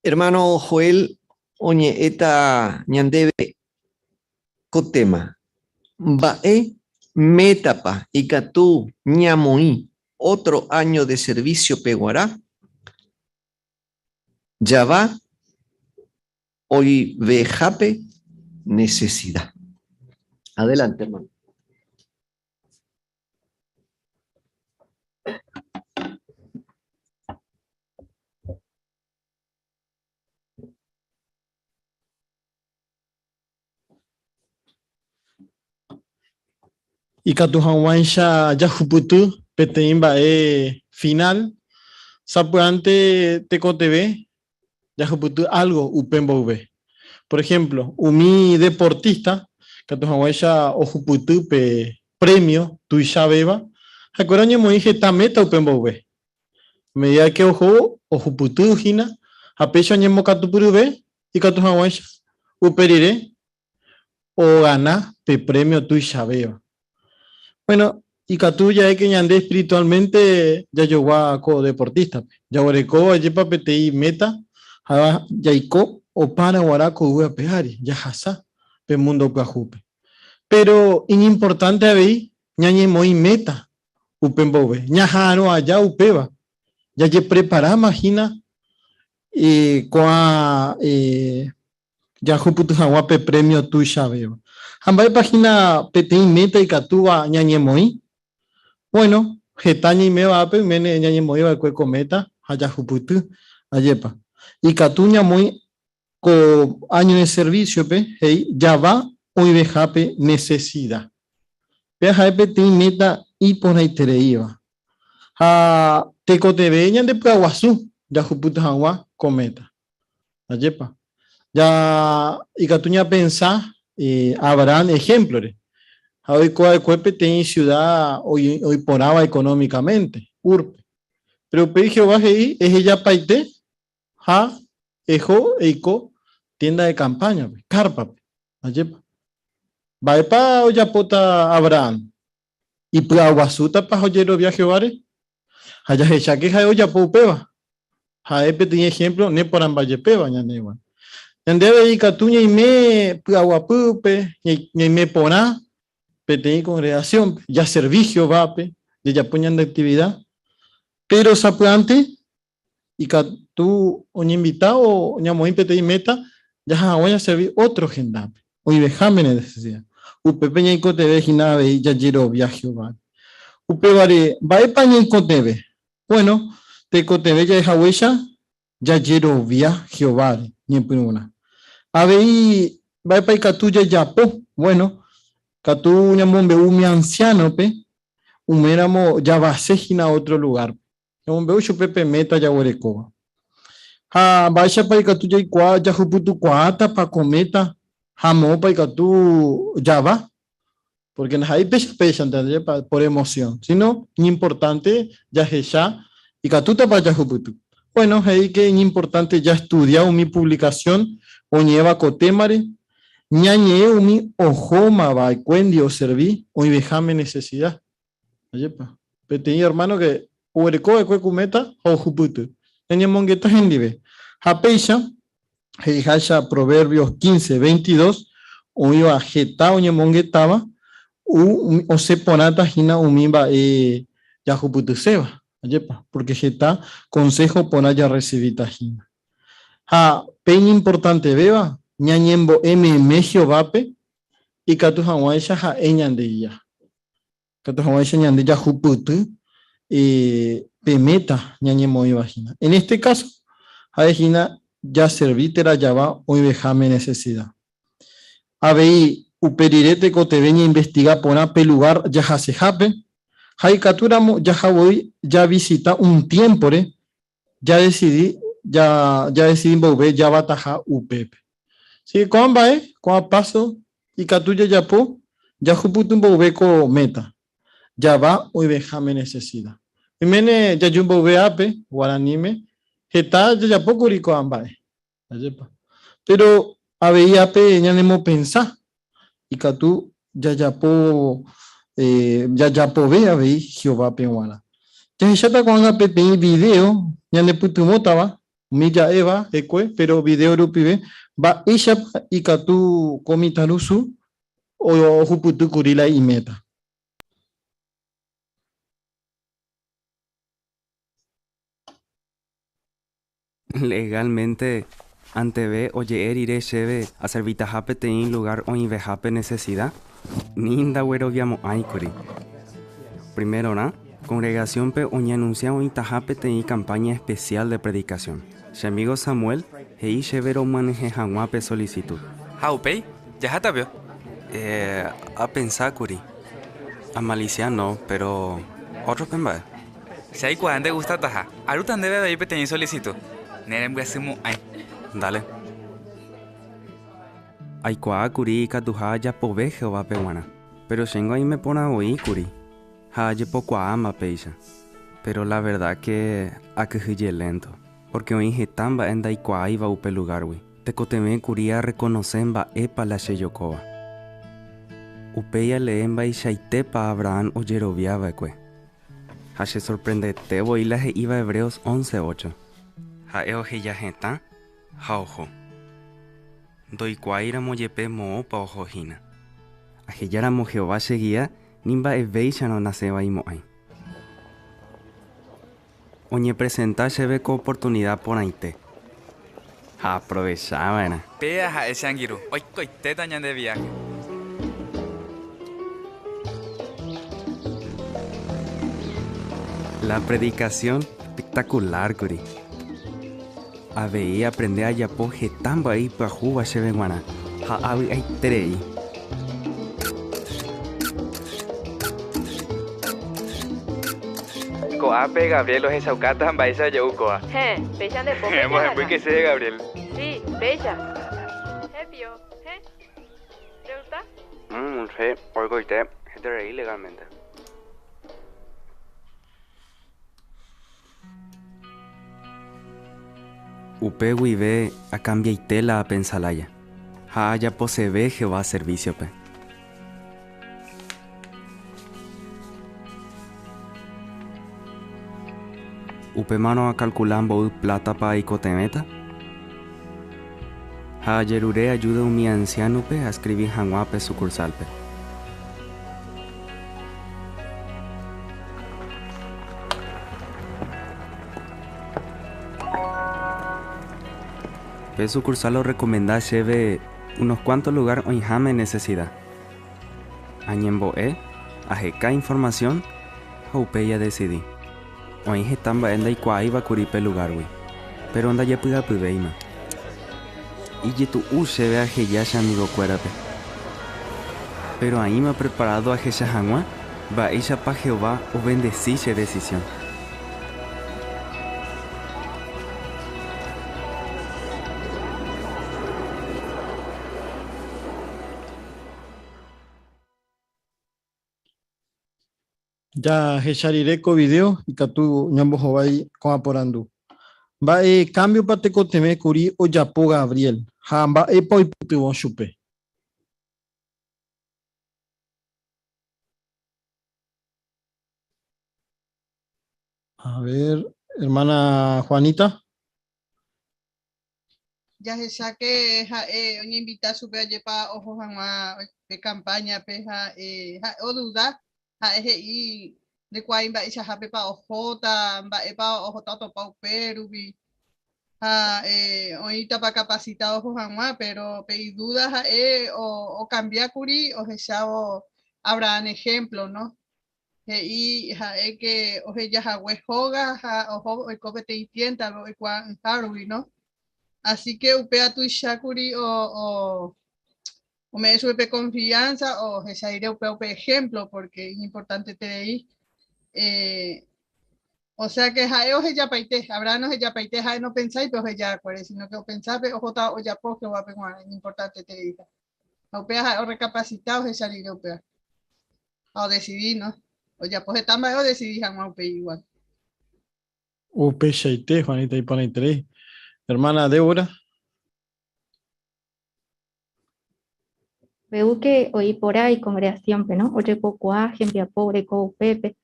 B: Hermano Joel oñe'ẽta ñandéve ko tema. Mba'e métapa ikatu ñamoĩ otro año de servicio-pe g̃uarã? Java oivehápe necesidad. Adelante, hermano.
C: Ikatu hag̃uáicha jahupyty peteĩ mba'e final, sapy'ánte tekotevẽ jahupyty álgo upe mboyve. Por ehémplo, umi deportísta ikatu hag̃uáicha ohupyty pe prémio tuichavéva, ha'ekuéra oñemoĩ heta méta upe mboyve. Medida ke oho ohupyty hína ha péicha oñembokatupyryve ikatu hag̃uáicha upe rire ogana pe premio tuichavéva. Bueno, ikatu ja'e ke ñande espiritualmente jajogua ko deportista-pe. Jaguereko ajépa peteĩ meta ha jaiko opára guarã ko yvy ape ári, jahasa pe mundo pyahúpe. Pero iñimportante avei ñañemoĩ meta upe mboyve. Ñaha'arõ aja upéva, jajepreparáma hína ko'ã jahupyty hag̃ua pe premio tuichavéva. Ha mba'épa hína peteĩ méta ikatúva ñañemoĩ? Bueno, heta ñaiméva ápe oiméne ñañemoĩ va'ekue ko méta ha jahupyty. Ajépa. Ikatu ñamoĩ ko año de servicio-pe he'i java oĩvehápe necesida. Péa ha'e peteĩ méta iporãitereíva. Ha tekotevẽ ñandepy'aguasu jahupyty hag̃ua ko méta. Ajépa. Ja ikatu ñapensa Abraham ehémplore. Ha oiko va'ekue peteĩ siuda oiporãva económicamente, Úrpe. Péro upéi Jehová he'i, Ehejapaite ha eho eiko tienda de campaña-pe, kárpape. Ajépa. Mba'épa ojapóta Abraham? Ipy'aguasútapa ha ojerovia Jehováre? Ha jahecháke ha'e ojapo upéva. Ha'e peteĩ ehémplo neporãmba jepéva ñande g̃uarã. Ñande avei ikatu ñaime py'aguapýpe, ñaime porã peteĩ kongregasiónpe, jaservi Jehovápe, jajapo ñande aktivida, péro sapy'ánte Ikatu oñeinvita o ñamoĩ peteĩ méta jaha hag̃ua jaservi ótro hendápe, oĩveháme nesesida. Upépe ñaikotevẽ hína avei jajerovia Jehováre. Upévare, mba'épa ñaikotevẽ? Buéno, tekotevẽ ja'e haguéicha jajerovia Jehováre ñepyrũrã. Avei, mba'épa ikatu jajapo? Buéno, katu ñamombe'u umi ansiánope uméramo javase hína ótro lugárpe. Ñamombe'u chupe pe méta jaguerekóva. Ha mba'éichapa ikatu jaikuaa jahupytukuaátapa ko méta ha moõpa ikatu java? Pórke ndaha'éi péicha péichante, ajépa, por emoción, síno iñimportánte jahecha ikatútapa jahupyty. Bueno, he'i ke iñimportánte jastudia umi puvlikasión oñe'ẽva ko témare, ñañe'ẽ umi ohóma va'ekuéndi oservi oĩveháme nesesida. Ajépa. Peteĩ ermáno ke oguereko va'ekue ku méta ha ohupyty. Ñañemongeta hendive. Ha péicha, he'iháicha Proverbios 15, 22, oĩva heta oñemongetáva, osẽ porãta hína umi mba'e jahupytyséva. Ajépa. Pórke heta konsého porã jarresivíta hína. Ha pe iñimportantevéva, ñañembo'e meme Jehovápe ikatu hag̃uáicha ha'e ñandegia. Ikatu hag̃uáicha ñande jahupyty pe méta ñañemoĩva hína. En este caso, ha'e hína jaservi térã java oĩveháme nesesida. Avei, upe rire tekotevẽ ñainvestiga porã pe lugár jahasehápe, ha ikatúramo jaha voi javisita un tiémpore jadesidi jadesidi mboyve javataha upépe. Si ko'ã mba'e, ko'ã páso ikatu jajapo jahupyty mboyve ko méta, java oĩveháme nesesida. Oiméne jaju mboyve ápe, guaraníme, heta jajapókuri ko'ã mba'e. Ajépa. Péro avei ápe ñanemopensa, ikatu jajapo jajapove avei Jehovápe g̃uarã. Jahecháta ko'ág̃a peteĩ vidéo ñanepytyvõtava.
R: Umi ja'éva hekue, péro vidéo rupive, mba'éichapa ikatu ko mitãrusu ohupyty kuri la iméta.
S: Legalmente, anteve oje'e rire chéve aservitaha peteĩ lugár oĩvehápe nesesida, ni ndagueroviamo'ãikuri. Primerorã, kongregasiónpe oñeanunsia oĩtaha peteĩ kampáña espesiál de predikasión. Che amígo Samuel he'i chéve romyanyhẽ hag̃ua pe solisitud.
T: Ha upéi, jaháta pio?
S: Eh, apensákuri. Amalisia no, péro ótrope mba'e.
T: Che aikuaa ndegustataha, arúta ndéve avei peteĩ solicitud. Nerembyasymo'ãi.
S: Dale. Aikuaa kuri ikatuha ajapove Jehovápe g̃uarã, péro chéngo aime porã voi kuri ha ajepokuaáma péicha. Péro la verda ke akyhyje lénto, pórke oĩ heta mba'e ndaikuaáiva upe lugárgui. Tekotevẽ kuri arrekonose mba'épa la chejokóva. Upéi alee mba'eichaitépa Abrahán ojerovia va'ekue. Ha chesorprendete voi la he'íva Hebreos 11, 8. Ha'e oheja hetã ha oho. Ndoikuaáiramo jepe moõpa oho hína. Ahejáramo Jehová chegia ni mba'evéicharõ nasẽvaimo'ãi. Oñepresenta chéve ko oportunida porãite. Ha aaprovecha va'erã.
T: Péa ha'e che angirũ, oikoitéta ñande viáhe.
S: La predikasión espectacular kuri. Avei aprende ajapo heta mba'e ipyahúva chéve g̃uarã ha avy'aiterei.
T: Ko'ápe Gabriel ohechaukáta mba'éicha oje'u kóa.
M: Héẽ, péicha nde pópe
T: Emohemby
M: jaharã.
T: che Gabriel.
M: Sí, péicha. He pio, he. Regusta?
S: Sí, oikoite heterei legalmente. Upe guive akambiaite la apensa lája ha ajaposeve Jehová servísiope. Upémarõ akalkula mboy plátapa aikotevẽta ha ajerure ajúda umi ansiánope askrivi hag̃ua pe sukursálpe. Pe sukursál orrekomenda chéve unos kuánto lugár oĩháme nesesida. Añembo'e, aheka informasión ha upéi adesidi. Oĩ heta mba'e ndaikuaáiva kuri pe lugárgui, péro ndajepy'apyvéima. Ijetu'u chéve aheja che amigokuérape. Péro aĩma preparádo ahecha hag̃ua mba'éichapa Jehová ovendesi che desisión.
R: Jahecha rire ko vidéo ikatu ñambohovái ko'ã porandu, Mba'e kámbiopa tekotevẽ kuri ojapo Gabriel ha mba'épa oipytyvõ chupe? A ver, hermana Juanita.
U: Jahecháke ha'e oñeinvita chupe ajépa oho hag̃ua pe kampáñape ha ha'e oduda, ha'e he'i ndekuaái mba'eichahápepa ohóta, mba'épa ohóta otopa upérupi ha oĩtapa kapasita oho hag̃ua, péro pe idúda ha'e okambia kuri ohechávo Abrahán ehémplo, no? He'i ha'e ke oheja hague hóga ha oho oiko peteĩ tiéntape oikuaa'ỹhárupi, no? Así ke upéva tuicha kuri o, o, ome'ẽ chupe pe confianza ohecha rire upéva upe ejemplo, porque iñimportanteterei. Eh, o sea que ha'e ohejapaite, Abraham ohejapaite, ha'e nopensái pe oheja haguére, sino que opensa pe ohóta ojapo Jehovápe g̃uarã, iñimportantetereíta. Ha upéva ha'e orrecapacita ohecha rire upéva. Ha odecidi, no? Ojapo heta mba'e odecidi hag̃ua upéi igual.
R: Upeichaite, Juanita, iporãiterei. Hermana Débora.
E: Veuke oĩ porã icongregaciónpe, no? Ojepokuaa hembiapo oreko upépe,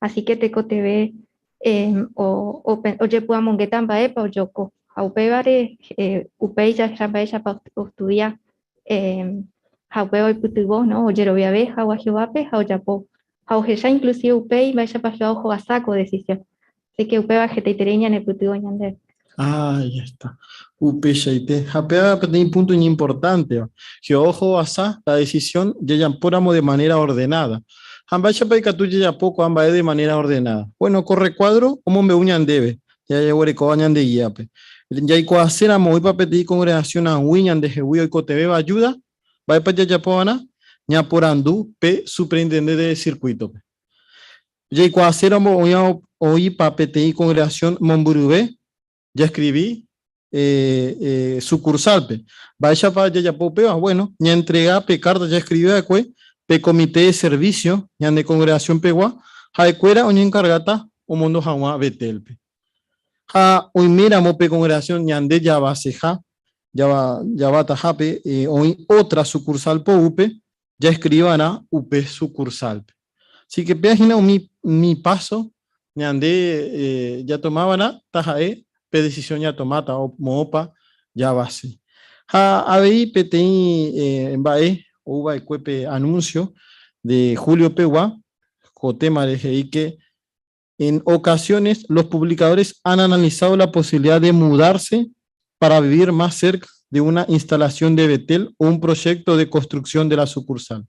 E: así que tekotevẽ eh, o, o, ojepy'amongeta mba'épa ojoko. Ha upévare upéi jahecha mba'éichapa ostudia ha upéva oipytyvõ, no, ojeroviave hag̃ua Jehovápe ha ojapo. Ha ohecha inclusive upéi mba'éichapa Jehová ohovasa ko decisión. Así que upéva hetaiterei ñanepytyvõ ñandéve.
R: Ah, ya está. Upeichaite. Ha péva peteĩ punto iñimportánteva. Jehová ohovasa la decisión jajapóramo de manera ordenada. Ha mba'éichapa ikatu jajapo ko'ã mba'e de manera ordenada? Bueno, ko recuadro omombe'u ñandéve, jajeguerekóva ñande guíape. Jaikuaaséramo oĩpa peteĩ congregación ag̃ui ñandehegui oikotevẽva ayuda, mba'épa jajapova'erã? Ñaporandu pe superintendente de circuito-pe. Jaikuaaséramo oĩpa peteĩ congregación mombyryve, jaskrivi sukursálpe. Mba'éichapa jajapo upéva? Bueno, ñaentrega pe kárta jaskrivi va'ekue pe komite de servísio ñane kongregasionpegua, ha'ekuéra oñenkargáta omondo hag̃ua Betélpe. Ha oiméramo pe kongregasión ñande javaseha, javatahápe, oĩ ótra sukursál poguýpe, jaeskrivi va'erã upe sukursálpe. Así ke péa hína umi umi páso ñande jatoma va'erã taha'e pe desisión ñatomáta moõpa javase. Ha avei peteĩ mba'e ou va'ekue pe anuncio de julio pegua ko témare he'i ke En ocasiones, los publicadores han analizado la posibilidad de mudarse para vivir más cerca de una instalación de Betel o un proyecto de construcción de la sucursal.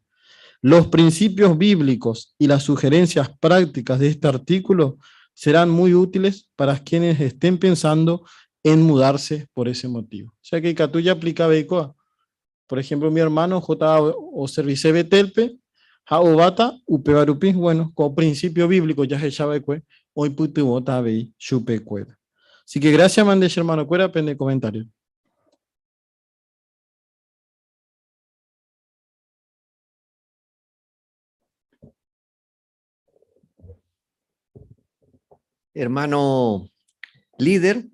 R: Los principios bíblicos y las sugerencias prácticas de este artículo serán muy útiles para quienes estén pensando en mudarse por ese motivo. O sea que ikatu jaaplika avei kóva. Por ejemplo, mi hermano ohóta oservise Betelpe ha ováta upéva rupi, bueno, ko principio bíblico jahecha va'ekue oipytyvõta avei chupekuéra. Así que gracias mande che hermanokuéra pende comentario.
B: Hermano líder,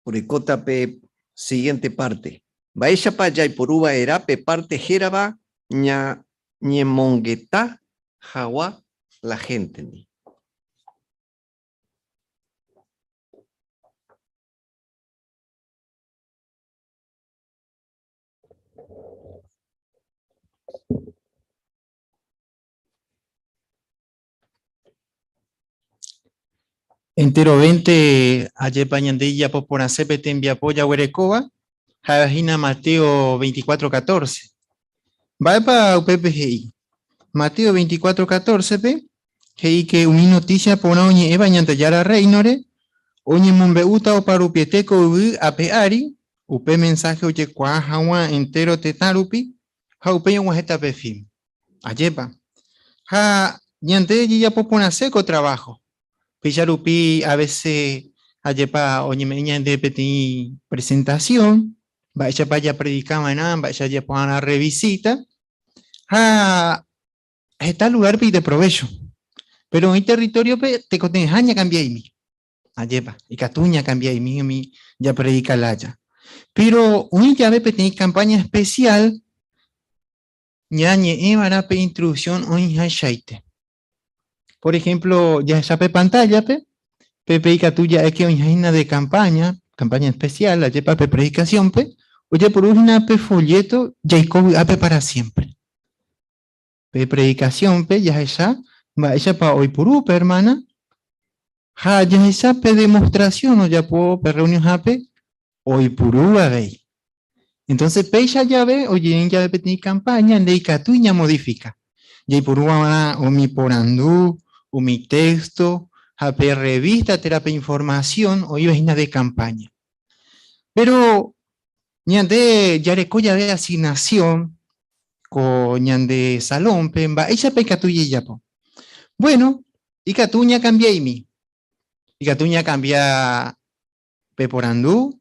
B: orekóta pe siguiente parte. Mba'éichapa jaiporu va'erã pe parte hérava ñañemongeta hag̃ua la héntendi?
C: Enterovénte ajépa ñande ijapo porãse pe tembiapo jaguerekóva, ha'éva hína Mateo 24:14. Mba'épa upépe he'i? Mateo 24:14-pe he'i ke umi notísia porã oñe'ẽva Ñandejára Rréinore oñemombe'úta oparupiete ko yvy ape ári, upe mensáhe ojekuaa hag̃ua entéro tetã rupi ha upéi og̃uahẽta pe fin. Ajépa. Ha ñande jajapo porãse ko traváho. Péicha rupi a vése ajépa oñeme'ẽ ñande peteĩ presentasión, mba'éichapa japredika va'erã, mba'éicha jajapo va'erã rrevisíta, ha heta lugárpe ideprovécho. Péro oĩ territóriope tekotevẽha ñakambia'imi. Ajépa, ikatu ñakambia'imi umi japredika lája. Péro oĩ jave peteĩ kampáña espesiál, Ñañe'ẽva'erã pe instrucción oĩhaichaite. Por ejemplo, jahecha pe pantalla-pe, pépe ikatu ja'e ke oĩha hína de campaña, campaña especial, ajépa pe predicación-pe, ojeporu hína pe folleto Jaiko vy'ápe para siempre. Pe predicación-pe jahecha mba'éichapa oiporu pe hermana ha jahecha pe demostración ojapo pe reunionhápe oipuru avei. Entonces péicha jave oje'e jave peteĩ campaña ndaikatúi ñamodifica. Jaiporu va'erã umi porandu, umi texto ha pe revista térã pe información oĩva hína de campaña. Pero ñande jareko jave asignación ko ñande salónpe, mba'éichapa ikatu jajapo? Bueno, ikatu ñakambia'imi. Ikatu ñakambia pe porandu,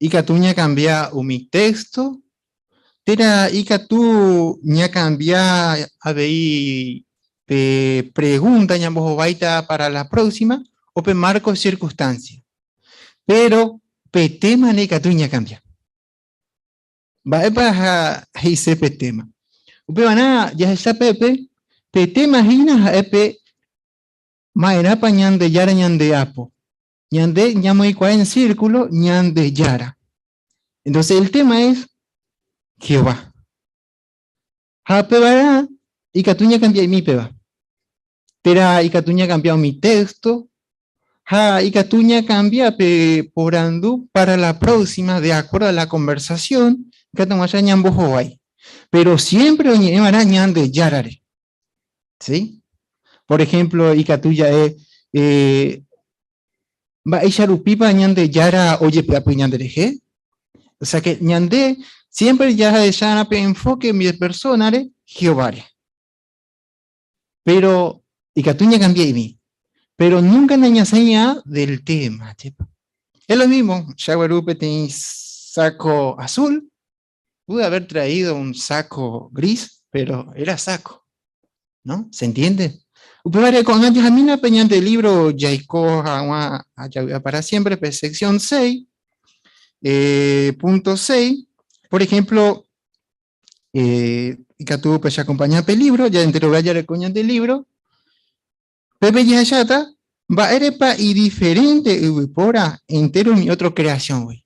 C: Ikatu ñakambia umi téxto, térã ikatu ñakambia avei pe pregúnta ñambohováita pára la próxima o pe márko sirkunstánsia. Péro pe téma ndaikatúi ñakambia. Mba'épa he'ise pe téma? Upevarã jahecha pépe, pe téma hína ha'e pe ma'erãpa Ñandejára ñandeapo.
A: Ñande ñamoĩkuaa en círculo Ñandejára. Entonces el tema es Jehová. Ha pevarã ikatu ñakambia'imi péva. Térã ikatu ñakambia umi texto ha ikatu ñakambia pe porandu para la próxima de acuerdo a la conversación ikatu hag̃uáicha ñambohovái. Pero siempre oñe'ẽva'erã Ñandejárare. ¿Sí? Por ejemplo, ikatu ja'e eh, mba'éicha rupípa Ñandejára ojepy'apy ñanderehe. O sea que ñande siempre jahecharã pe enfoque mi persona-re Jehová-re. Pero ikatu ñakambia'imi. Pero nunca nañasẽi'a del tema. Chépa. Es lo mismo, che agueru peteĩ saco azul, pude haber traído un saco gris, pero era saco. ¿No? ¿Se entiende? Upévare ko'ág̃a jahamína pe ñande libro Jaiko hag̃ua javy'a para siempre, pe sección 6, eh, punto 6. Por ejemplo, eh, ikatu pecheakompaña pe libro, ja enterove jareko ñande libro. Pépe jahecháta mba'érepa idiferente yvypóra entero umi otro creación-gui.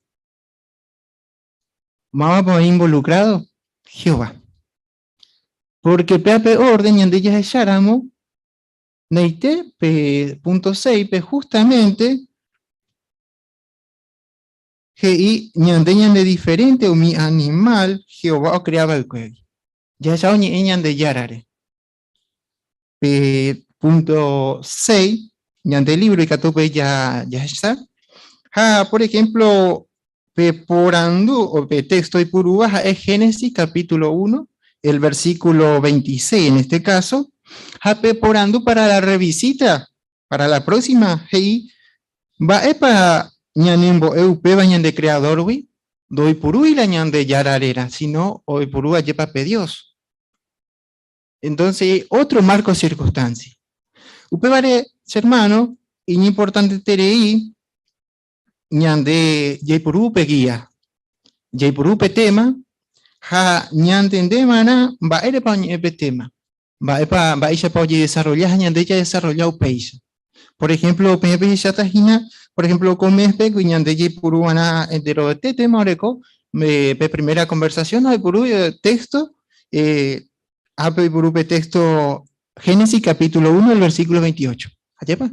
A: Mávapa oĩ involucrado? Jehová. Porque péa pe orden ñande jahecháramo, neite pe punto 6-pe justamente he'i ñande ñande diferente umi animal Jehová ocrea va'ekuégui. Jahecha oñe'ẽ Ñandejárare. Pe punto 6, ñande libro ikatu pe jahecha. Ha, por ejemplo, pe porandu o pe texto oipurúva ha'e Génesis capítulo 1, el versículo 26 en este caso. Ha pe porandu para la revisita, para la próxima, he'i, Mba'épa ñanembo'e upéva ñande Creador-gui? Ndoipurúi la Ñandejára réra, sino oipuru ajépa pe Dios. Entonces, otro marco circunstancia. Upévare, che hermano, iñimportanteterei ñande jaipuru upe guía, jaipuru upe tema ha ñantende va'erã mba'érepa oñe'ẽ pe tema, mba'épa, mba'éichapa ojedesarrolla ha ñande jadesarrolla upéicha. Por ejemplo, peẽ pehecháta hína, por ejemplo, ko mes-pe ñande jaipuru va'erã enterovete tema oreko pe primera conversación oipuru texto, ápe oipuru pe texto Génesis capítulo 1, el versículo 28. Ajépa?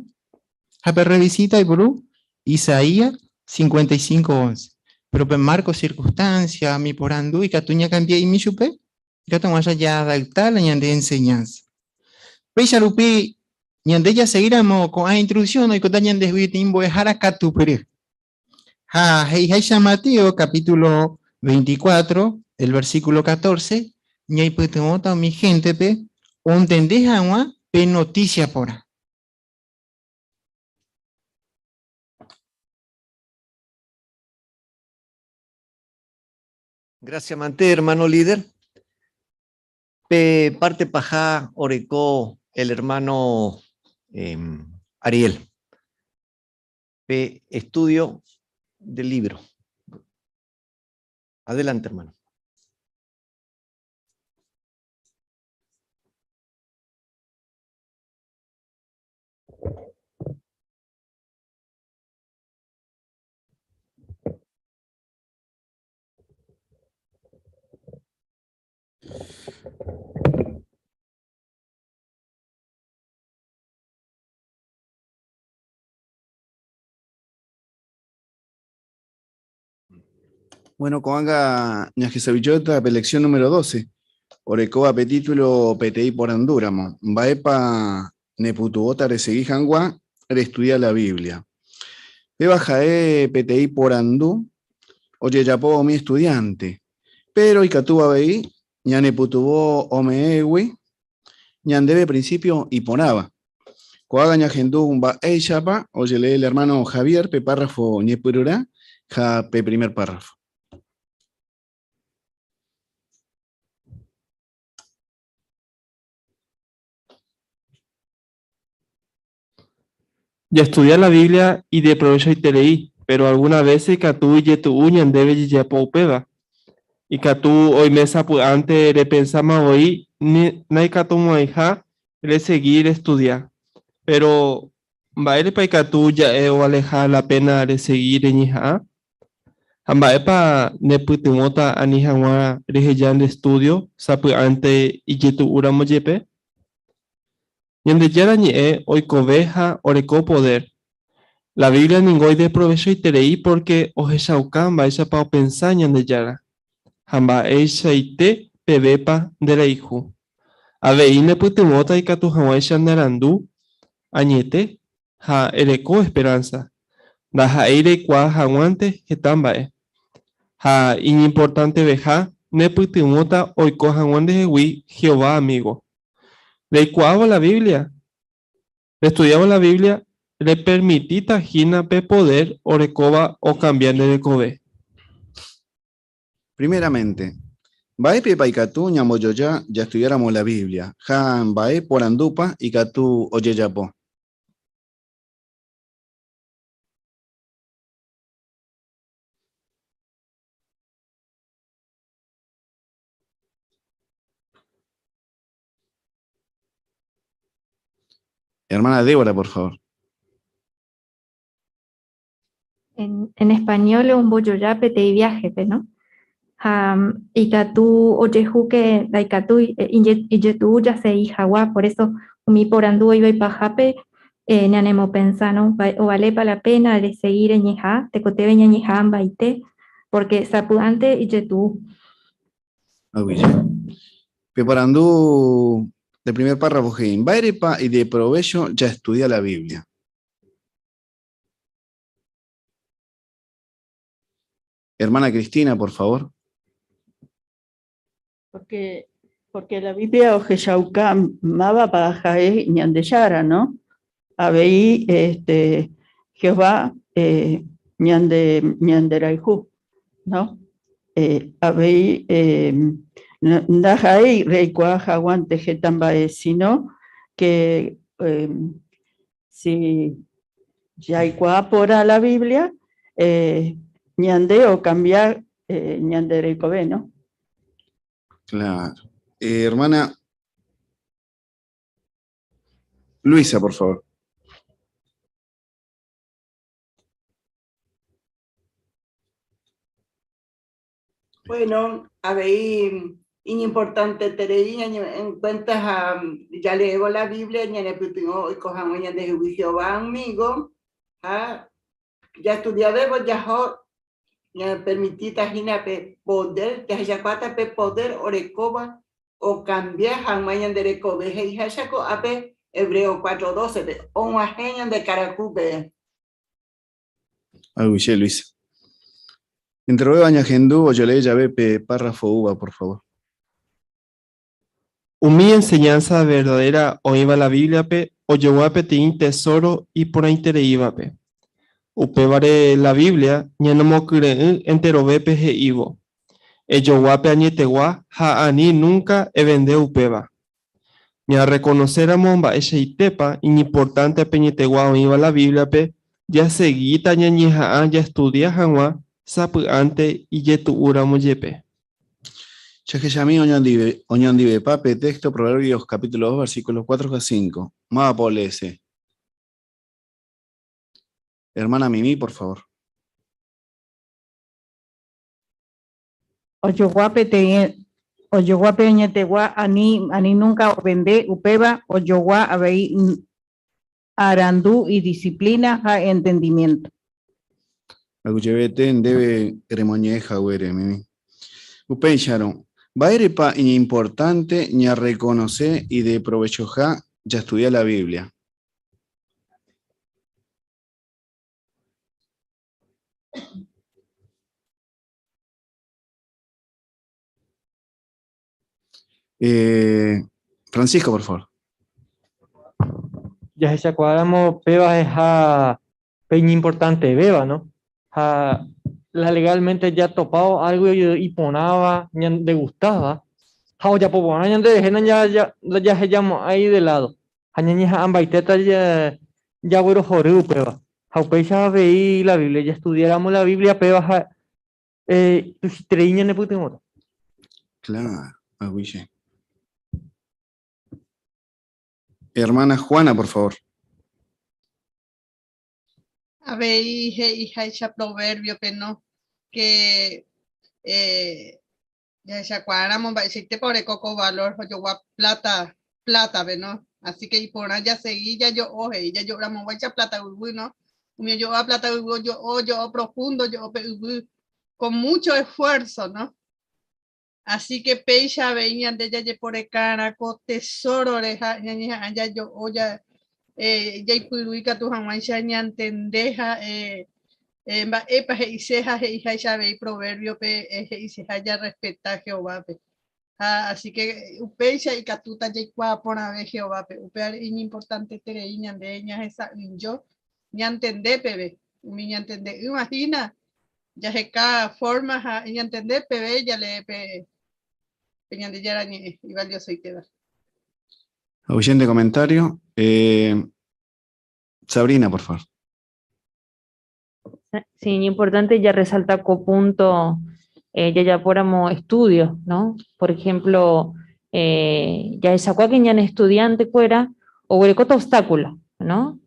A: Ha pe revisita oipuru Isaías 55, 11. Pero pe marco circunstancia, mi porandu ikatu ñakambia'imi chupe, ikatu hag̃uáicha jaadapta la ñande enseñanza. Péicha rupi ñande jasegíramo ko'ã instrucción oikóta ñandehegui peteĩ mbo'ehára katupyry. Ha he'iháicha Mateo capítulo 24, el versículo 14, ñaipytyvõta umi héntepe ontende hag̃ua pe notísia porã.
B: Gracias mante, hermano líder. Pe parte paha oreko el hermano Ariel. Pe estudio del libro. Adelante, hermano.
V: Bueno, ko'ág̃a ñahesavichóta pe lección número 12, orekóva pe título Peteĩ porandúramo, Mba'épa nepytyvõta resegi hag̃ua restudia la Biblia? Péva ha'e peteĩ porandu ojejapóva umi estudiante, péro ikatu avei ñanepytyvõ ome'ẽgui ñandéve principio iporãva. Ko'ág̃a ñahendu mba'éichapa ojelee el hermano Javier pe párrafo ñepyrũrã ha pe primer párrafo.
J: Jastudia la Biblia ideprovechoiterei, péro algúna vése ikatu ijetu'u ñandéve jajapo upéva. Ikatu oime sapy'ánte repensáma voi naikatumo'ãiha resegi restudia. Péro Mba'érepa ikatu ja'e ovaleha la pena resegi reñeha'ã? Ha mba'épa nepytyvõta ani hag̃ua reheja nde estudio sapy'ánte ijetu'úramo jepe? Ñandejára Ñe'ẽ oikove ha oreko podér. La Biblia ningo ideprovechoiterei pórke ohechauka mba'éichapa opensa Ñandejára ha mba'eichaite pevépa nderayhu. Avei nepytyvõta ikatu hag̃uáicha nearandu añete ha ereko esperánsa, ndaha'éi reikuaa hag̃uánte heta mba'e. Ha iñimportanteveha nepytyvõta oiko hag̃ua ndehegui Jehová amígo. Reikuaávo la Biblia, restudiávo la Biblia, repermitíta hína pe podér orekóva okambia nde rekove.
V: Primeramente, mba'épepa ikatu ñambojoja jastudiáramo la Biblia ha mba'e porandúpa ikatu ojejapo? Hermana Débora, por favor.
E: En, en español ombojoja peteĩ viaje-pe, no? Ha ikatu ojehu que ndaikatúi ijetu'u jasegi hagua, por eso umi porandu oĩva ipahápe ñanemopensa, no? Ovalépa la pena resegi reñeha, tekotevẽ ñañeha mbaite, porque sapy'ánte ijetu'u.
V: Aguyje. Pe porandu del primer párrafo he'i, Mba'érepa ideprovécho jaestudia la Biblia? Hermana Cristina, por favor.
I: Porque, porque la Biblia ohechauka mávapa ha'e Ñandejára, no? Avei este, Jehová eh, ñande, ñanderayhu, no? Eh, avei eh, ndaha'éi reikuaa haguãnte heta mba'e, sino que eh, Si jaikuaa porã la Biblia, eh, ñande okambia eh, ñande rekove, no?
V: Claro. Hermana Luisa, por favor.
H: Bueno, avei iñimportanteterei ñañeme'ẽ en cuenta ha jaleévo la Biblia ñanepytyvõ oiko hag̃ua ñandehegui Jehová amigo ha jastudiavévo jaho ñapermitíta hína pe poder, jahechakuaáta pe poder orekóva okambia hag̃ua ñande rekove he'iháicha ko'ápe Hebreo 4:12-pe, og̃uahẽ ñande karakúpe.
V: Aguyje, Luisa. Enterovéva ñahendu ojelee jave pe párrafo oúva, por favor.
J: Umi enseñánsa verdadéra oĩva la Bíbliape ojogua peteĩ tesóro iporãitereívape. Upévare la Biblia ñanemokyre'ỹ enterovépe he'ívo, Ejogua pe añetegua ha ani núnka evende upéva. Ñarrekonoséramo mba'eichaitépa iñimportánte pe añetegua oĩva la Bíbliape, jasegíta ñañeha'ã jastudia hag̃ua sapy'ánte ijetu'úramo jepe.
V: Jahechami oñondivepa pe texto Proverbios capítulo 2 versículos 4 ha 5. Mávapa oleese? Hermana Mimi, por favor.
F: Ojogua peteĩ ojogua pe añetegua ani ani nunca ovende upéva ojogua avei arandu idisciplina ha entendimiento.
V: Aguyjevete ndéve remoñe'ẽ haguére, Mimi. Upéicharõ, mba'érepa iñimportánte ñarrekonose ideprovechoha jastudia la Biblia? Eh, Francisco, por favor.
C: Jahechakuaáramo péva ha'eha pe iñimportantevéva, no? Ha la legalmente jatopávo algo iporãva, ñandegustáva, ha ojapo porã ñanderehe ndajahejamo'ãi de lado. Ha ñañeha'ãmbaitéta jaguerohory upéva. Ha upéicha avei la Biblia, jastudiáramo la Biblia péva ha tuichaiterei ñanepytyvõta.
V: Claro, aguyje. Hermana Juana, por favor.
U: Avei he'iháicha proverbio-pe no, que eh, jahechakuaáramo mba'eichaitépa oreko ko valor ojogua plata plata-pe no. Así que iporã jasegi jajo'o he'i jajo'oramoguáicha plata yvy no. Umi ojo'óva plata yvy ojo'o, ojo'o profundo, ojo'o pe yvy con mucho esfuerzo no. Así que péicha avei ñande jajeporekárã ko tesoro-re ha ñañeha'ã jajo'o ja, eh, jaipyru ikatu hag̃uáicha ñantende ha eh, eh, mba'épa he'ise ha he'iháicha avei proverbio-pe eh, he'iseha jarrespeta Jehovápe. Ha así que upéicha ikatúta jaikuaa porãve Jehovápe. Upévare iñimportanteterei ñande ñahesa'ỹijo ñantende peve. Umi ñantende'ỹva hína Jaheka forma ha ñantende peve jalee pe pe Ñandejára Ñe'ẽ ivaliosoitéva.
V: Oyente comentario. Eh, Sabrina, por favor.
D: Sí, importante ya resalta ko punto eh, jajapóramo estudio, ¿no? Por ejemplo, eh, jahechakuaa ñane estudiante kuéra oguerekóta obstáculo, ¿no?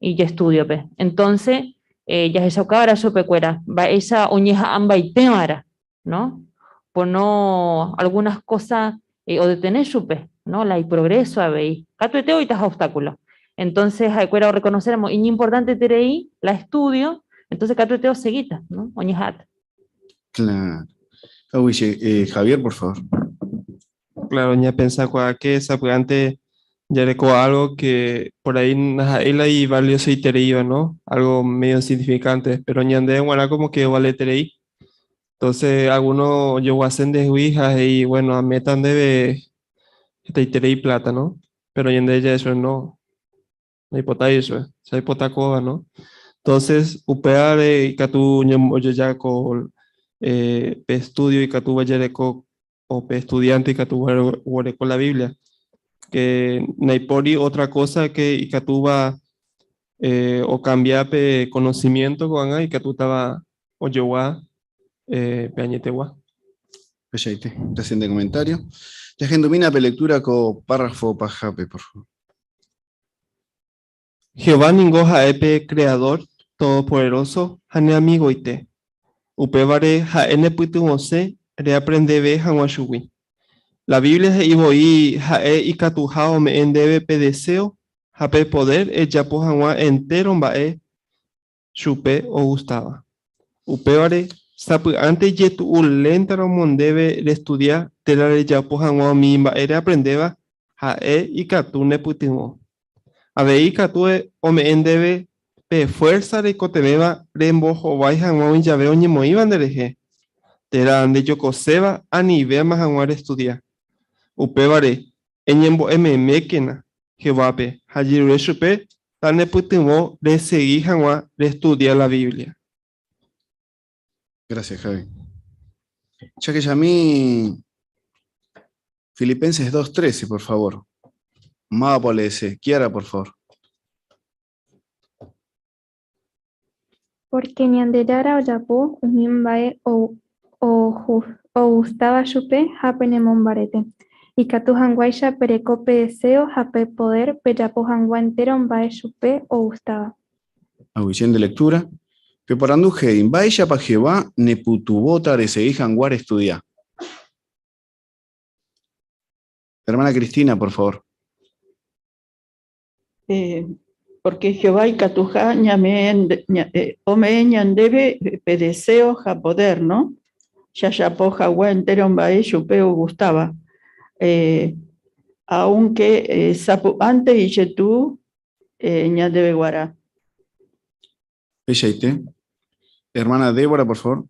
D: Ijestudio-pe. Entonces, eh, jahechauka chupekuéra mba'éicha oñeha'ãmbaitéva'erã, ¿no? Por no algunas cosas eh, odetene chupe, ¿no? La progreso avei. Katuete oĩtaha obstáculo. Entonces, ha'ekuéra oreconocéramo iñimportanteterei la estudio, entonces katuete osegíta, ¿no? Oñeha'ãta.
V: Claro. Aguyje, eh, Javier, por favor.
J: Claro, ñapensakuaa que sapy'ánte jareko algo que por ahí ndaha'éi la ivaliosoitereíva, ¿no? Algo medio insignificante, pero ñande g̃uarã como que ovaleterei. Entonces, alguno ojoguase ndehegui ha he'i, bueno, améta ndéve hetaiterei plata, ¿no? Pero ñande ja'e no, ndaipotái chupe, che aipota kóva, ¿no? Entonces, upévare ikatu ojeja ko eh, pe estudio ikatúva jareko o pe estudiante ikatúva oguereko la Biblia, que ndaipóri otra cosa que ikatúva eh, okambia pe conocimiento ko'ág̃a ikatútava ojogua eh, pe añetegua.
V: Pechaite. Reciente comentario. Jahendumína pe lectura ko párrafo pahápe, por favor.
J: Jehová ningo ha'e pe Creador Todopoderoso ha ne amigoite. Upévare ha'e nepytyvõse reaprendeve hag̃ua chugui. La Biblia he'i voi ha'e ikatuha ome'ẽ ndéve pe deséo ha pe podér ejapo hag̃ua entéro mba'e chupe ogustáva. Upévare, sapy'ánte ijetu'u léntaramo ndéve restudia térã rejapo hag̃ua umi mba'e reaprendéva, ha'e ikatu nepytyvõ. Avei ikatu ome'ẽ ndéve pe fuérsa reikotevẽva rembohovái hag̃ua oĩ jave oñemoĩva nderehe, térã ndejokoséva anivéma hag̃ua restudia. Upévare, Eñembo'e memékena Jehovápe ha jerure chupe tanepytyvõ resegi hag̃ua restudia la Biblia.
V: Gracias, Javi. Jahechami Filipenses 2.13, por favor. Mávapa oleese. Kiara, por favor.
E: Pórke Ñandejára ojapo umi mba'e ogustáva chupe ha penemombarete, ikatu hag̃uáicha pereko pe deséo ha pe podér pejapo hag̃ua entéro mba'e chupe ogustáva.
V: Audición de lectura. Peporandu jey, Mba'éichapa Jehová nepytyvõta resegi hag̃ua restudia? Hermana Cristina, por favor.
I: Eh, porque Jehová ikatuha ñame'ẽ ome'ẽ ñandéve pe deseo ha poder, ¿no? Jajapo hag̃ua entero mba'e chupe ogustáva. Eh, aunque eh, sapy'ánte ijetu'u eh, ñandéve g̃uarã.
V: Peichaite. Hermana Débora, por favor.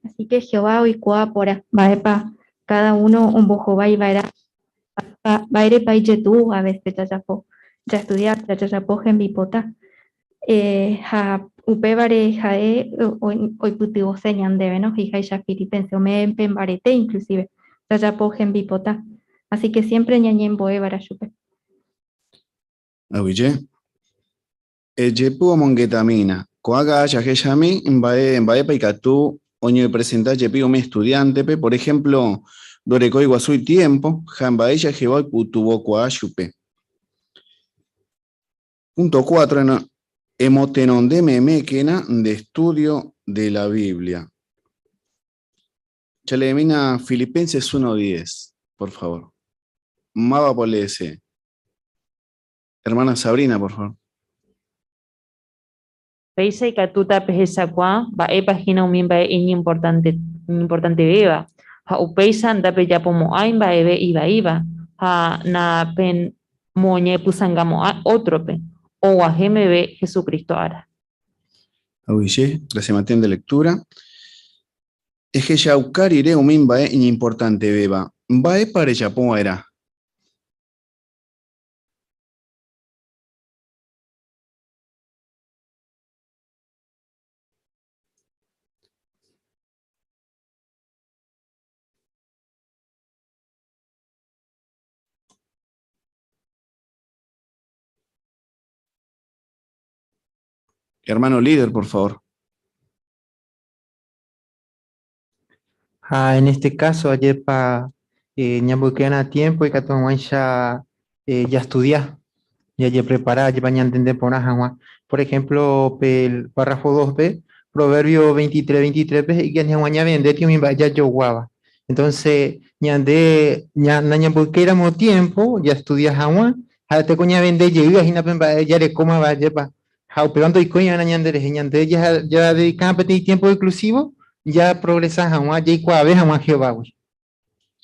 E: Así que Jehová oikuaa porã mba'épa káda uno ombohovái va'erã, mba'érepa ijetu'u a vése jajapo, jastudia térã jajapo hembipota. Ha upévare ha'e oipytyvõse ñandéve, no? He'iháicha Filipenses, ome'ẽ pe mbarete inclusive jajapo hembipota. Así que siempre ñañembo'e va'erã chupe.
V: Aguyje. Ejepy omongetamína. Ko'ág̃a jahechami mba'e mba'épa ikatu oñepresenta jepi umi estudiántepe, por ehémplo, ndorekói guasúi tiémpo ha mba'éicha Jehová oipytyvõkuaa chupe. Punto 4, emotenonde memékena nde estudio de la Biblia. Jaleemína Filipenses 1.10, por favor. Mávapa oleese. Hermana Sabrina, por favor.
D: Péicha ikatúta pehechakuaa mba'épa hína umi mba'e iñimportantevéva, ha upéicha ndapejapomo'ãi mba'eve ivaíva ha napemoñepysãngamo'ãi ótrope, og̃uahẽ meve Jesucristo ára.
V: Aguyje, gracias Matián de lectura. Ehechauka rire umi mba'e iñimportantevéva, mba'épa rejapo va'erã? Hermano líder, por favor.
A: Ha en este caso, ajépa ñamboyke'arã tiempo ikatu hag̃uáicha jastudia, jajeprepara, ajépa ñantende porã hag̃ua. Por ejemplo, pe párrafo 2-pe, Proverbio 23, 23-pe he'i ani hag̃ua ñavendéti umi mba'e jajoguáva. Entonces, ñande nañamboykéiramo tiempo jastudia hag̃ua, ha'ete ko ñavende jeýva hína pe mba'e jarekómava, ajépa. Ha upéva ndoikói va'erã ñanderehe, ñande jadedika peteĩ tiempo exclusivo japrogresa hag̃ua, jaikuaave hag̃ua Jehovágui.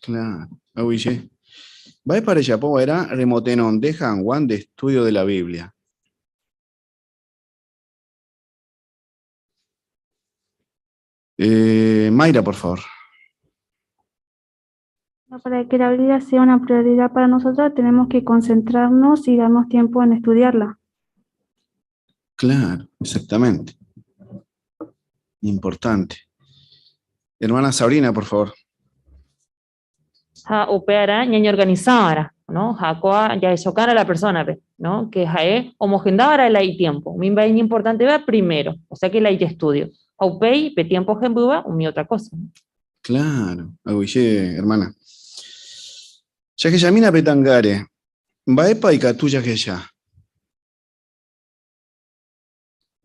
V: Claro, aguyje. Mba'épa rejapo va'erã remotenonde hag̃ua nde estudio de la Biblia? Eh, Mayra, por favor.
G: Para que la Biblia sea una prioridad para nosotros, tenemos que concentrarnos y darnos tiempo en estudiarla.
V: Claro, exactamente. Importante. Hermana Sabrina, por favor.
D: Ha upearã ñañeorganisava'erã, no? Ha kóa jahechaukára la persona-pe, no? Que ha'e omohendáva'erã la itiempo, umi mba'e iñimportanteva primero, o sea que la ijestudio. Ha upéi pe tiempo hembýva umi otra cosa.
V: Claro, aguyje, hermana. Jahechamína pe ta'angáre, mba'épa ikatu jahecha?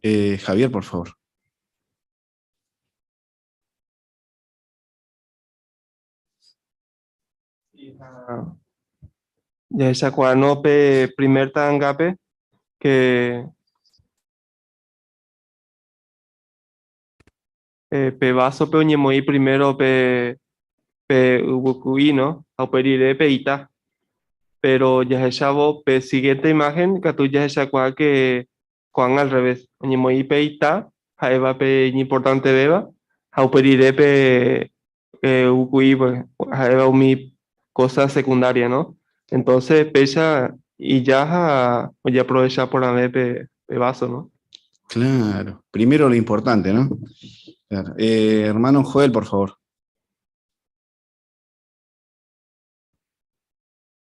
V: Eh, Javier, por favor.
J: Jahechakuaáno pe primer ta'angápe que pe vásope oñemoĩ primero pe pe yvyku'i, no? Ha upe rire pe ita. Péro jahechávo pe siguiente imagen katu jahechakuaa ke ko'ág̃a al revés, oñemoĩ pe ita ha'éva pe iñimportantevéva ha upe rire pe yvyku'i ha'éva umi kósa sekundária, no? Entónse péicha ija ha ojeaprovecha porãve pe váso, no?
V: Claro, primero lo importante, ¿no? Claro. Eh, hermano Joel, por favor.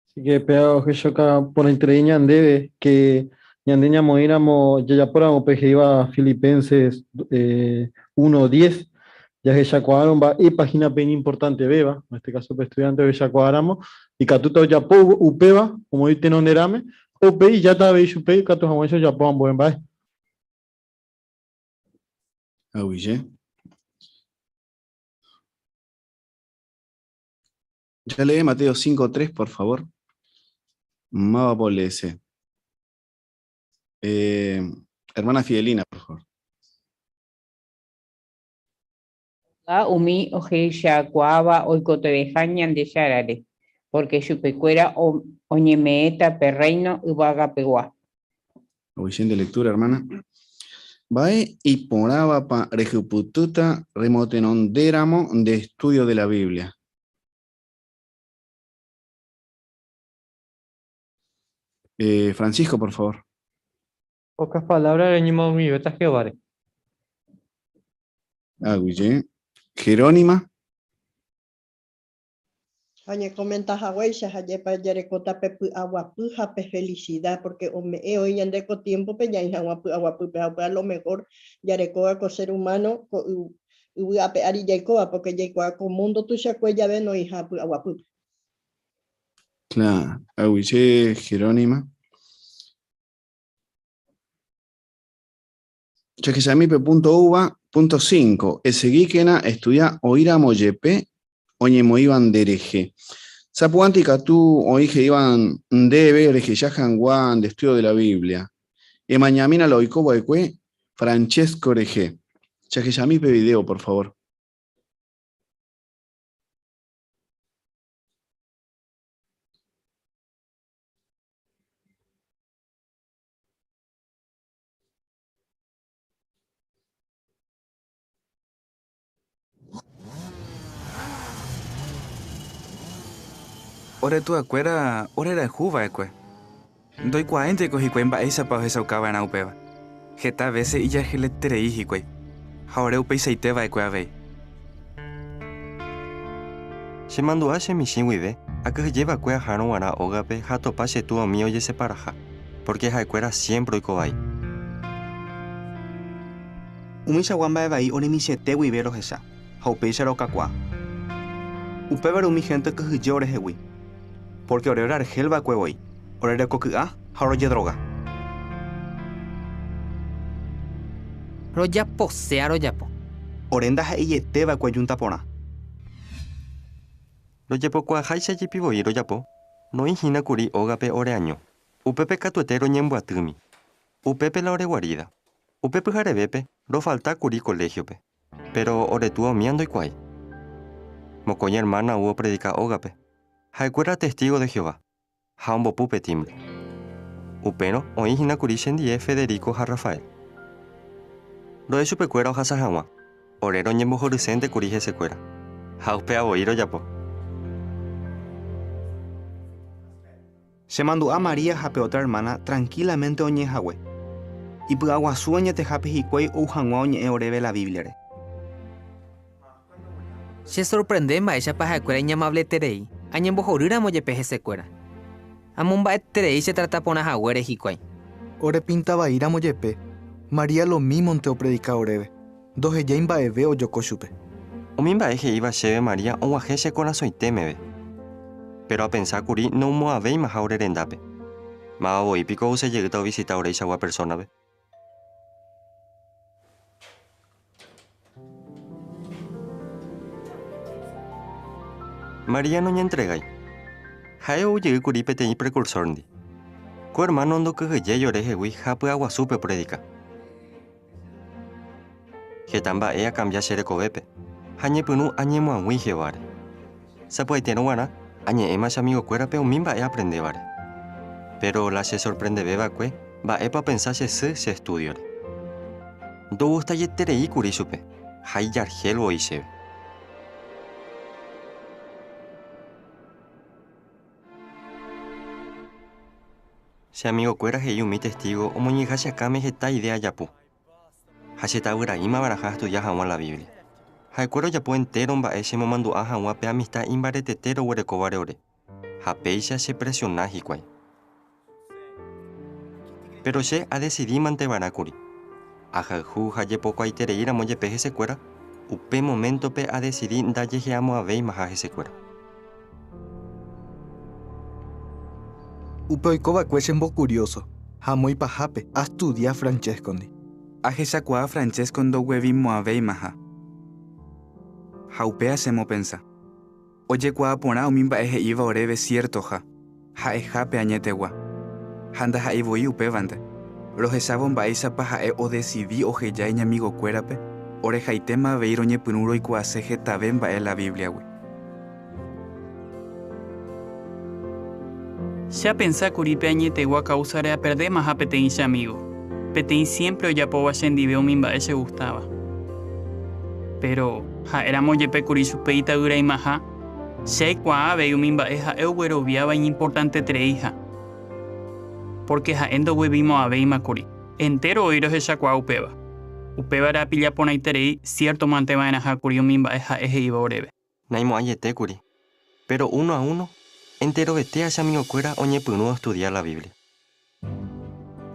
R: Así que péva ohechauka porãiterei ñandéve que ñande ñamoĩramo jajapóramo pe he'íva Filipenses 1, 10, jahechakuaárõ mba'épa hína pe iñimportantevéva, en este caso pe estudiante ohechakuaáramo, ikatúta ojapo upéva omoĩ tenonderãme, upéi ijáta avei chupe ikatu hag̃uáicha ojapo ambue mba'e.
V: Aguyje. Ya leí Mateo 5.3, por favor. Mávapa oleese. Eh, hermana Fidelina, por favor.
O: Ha umi ohechakuaáva oikotevẽha Ñandejárare, pórke chupekuéra oñeme'ẽta pe Rréino yvagapegua.
V: Aguyje lectura, hermana. Mba'e iporãvapa rehupytýta remotenondéramo nde estudio de la Biblia? Eh, Francisco, por favor.
J: Pocas palabras reñemoag̃uivéta Jehováre.
V: Aguyje. Jerónima.
H: Ha oñekomenta haguéicha ha'épa jarekóta pe py'aguapy ha pe felisida, pórke ome'ẽ oĩ ñande ko tiémpope ñaĩ hag̃ua py'aguapýpe ha upéva lo mehór jarekóva ko ser umáno ko yvy ape ári jaikóva, pórke jaikuaa ko múndo tuichakue jave noĩha py'aguapýpe.
V: Claro, aguyje Jerónima. Jahechami pe punto oúva, punto 5. Esegíkena estudia oĩramo jepe oñemoĩva nderehe. Sapy'ánte ikatu oĩ he'íva ndéve rehecha hag̃ua nde estudio de la Biblia. Emañamína la oiko va'ekue Francesco rehe. Jahechami pe video, por favor.
T: Ore tuakuéra orerayhu va'ekue. Ndoikuaáinteko hikuái mba'éichapa ohechauka va'erã upéva. Heta vése ijarheleterei hikuái, ha ore upeichaite va'ekue avei.
S: Chemandu'a che michĩ guive, akyhyje va'ekue ahárõ g̃uarã ógape ha atopa che túa umi ojeseparaha, pórke ha'ekuéra siémpre oiko vai.
K: Umichagua mba'e vai oremichĩete guive rohecha, ha upéicha rokakuaa. Upévare umi hénte okyhyje orehegui, pórke ore orarhél va'ekue voi, ore rekoky'a ha orojedroga.
N: Rojaposéa rojapo.
K: Ore ndaha'eiete va'ekue junta porã.
S: Rojepokuaaháicha jepi voi rojapo, roĩ hína kuri ógape ore año. Upépe katuete roñembyatými. Upépe la ore guarida. Upe pyharevépe rofalta kuri koléhiope, péro ore túa umía ndoikuaái. Mokõi ermána ou opredika ógape. Ha'ekuéra testígo de Jehová, ha ombopu pe tímbre. Upérõ oĩ hína kuri chendie Federico ha Rafael. Ro'e chupekuéra ohasa hag̃ua, ore roñembohorysénte kuri hesekuéra. Ha upéva voi rojapo.
K: Chemandu'a María ha pe ótra ermána trankílamente oñe'ẽ hague. Ipy'aguasu añetehápe hikuái ou hag̃ua oñe'ẽ oréve la Bíbliare.
N: Chesorprende mba'éichapa ha'ekuéra iñamavleterei, añembohorýramo jepe hesekuéra. Amomba'eterei chetrata porã haguére hikuái.
W: Ore pínta vaíramo jepe, María lomímonte opredika oréve, ndohejái mba'eve ojoko chupe.
S: Umi mba'e he'íva chéve María og̃uahẽ che korasõite meve. Péro apensa kuri noumo'ãvéimaha ore rendápe. Máva voi piko ouse jeýta ovisita oreichagua persónape? María noñentregái. Ha'e ou jey kuri peteĩ prekursórndi. Ko ermáno ndokyhyjéi orehegui ha py'aguasúpe opredika. Heta mba'e akambia che rekovépe ha añepyrũ añemoag̃ui Jehováre. Sapy'aitérõ g̃uarã añe'ẽma che amigokuérape umi mba'e aaprendévare. Péro la chesorprendeve va'ekue mba'épa opensa che sy che estúdiore. Ndogustaieterei kuri chupe ha ijarhél voi chéve. Che amigokuéra he'i umi Testígo omoñe'ẽha che akãme heta idéa japu. Ha che ta'yraíma va'erãha astudia hag̃ua la Biblia. Ha'ekuéra ojapo entéro mba'e chemomandu'a hag̃ua pe amista imbaretete roguerekóvare ore, ha péicha chepresiona hikuái. Péro che adesidímante va'erã kuri. Ahayhu ha jepokuaaitereíramo jepe hesekuéra, upe moméntope adesidi ndajehe'amo'ãvéimaha hesekuéra.
W: Upe oiko va'ekue chembokurióso ha amo ipahápe astudia Francesco-ndi.
T: Ahechakuaa Francesco ndoguevimo'ãvéimaha. Ha upéva chemopensa. Ojekuaa porã umi mba'e he'íva oréve siertoha, ha'eha pe añetegua. Ha ndaha'éi voi upévante. Rohechávo mba'éichapa ha'e odesidi oheja iñamigokuérape, orehaitéma avei roñepyrũ roikuaase hetave mba'e la Bíbliagui.
C: Che apensa kuri pe añetegua káusare aperdemaha peteĩ che amígo, peteĩ siémpre ojapóva chendive umi mba'e chegustáva. Péro, ha'éramo jepe kuri chupe ita'yraimaha, che aikuaa avei umi mba'e ha'e ogueroviáva iñimportantetereiha, pórke ha'e ndoguevimo'ãvéima kuri. Entéro oĩ rohechakuaa upéva. Upévare apilla porãiterei siértomante va'erãha kuri umi mba'e ha'e he'íva oréve.
S: Naimo'ãiete kuri. Péro uno a uno, enterovete che amigokuéra oñepyrũ ostudia la Biblia.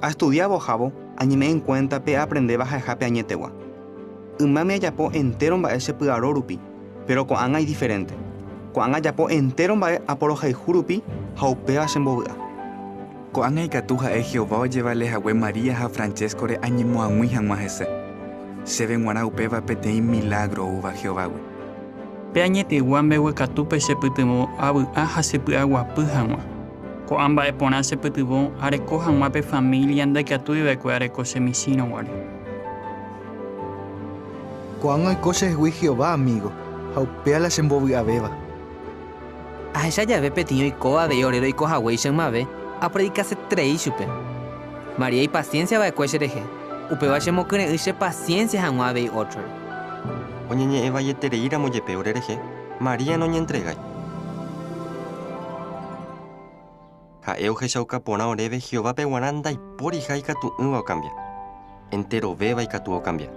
K: Astudiávo ahávo, añeme'ẽ enkuénta pe aaprendéva ha'eha pe añetegua. Ymámi ajapo entéro mba'e che py'aro rupi, péro ko'ág̃a idiferénte. Ko'ág̃a ajapo entéro mba'e aporohayhu rupi ha upéva chembovy'a.
T: Ko'ág̃a ikatu ha'e Jehová ojevale hague Maria ha Francesco-re añemoag̃ui hag̃ua hese. Chéve g̃uarã upéva peteĩ milágro oúva Jehovágui.
C: Pe añetegua mbeguekatúpe chepytyvõ avy'a ha chepy'aguapy hag̃ua. Ko'ã mba'e porã chepytyvõ areko hag̃ua pe família ndaikatúi va'ekue areko che michĩrõ guare.
W: Ko'ág̃a oiko chehegui Jehová amígo, ha upéva la chembovy'avéva.
N: Ahecha jave peteĩ oikóva avei ore roiko haguéicha ymave, apredikaseterei chupe. María ipasiénsia va'ekue cherehe, upéva chemokyre'ỹ chepasiénsia hag̃ua avei ótrore.
K: Oñeñe'ẽ vaietereíramo jepe orerehe, María noñentregái. Ha'e ohechauka porã oréve Jehovápe g̃uarã ndaiporiha ikatu'ỹva okambia. Enterovéva ikatu okambia.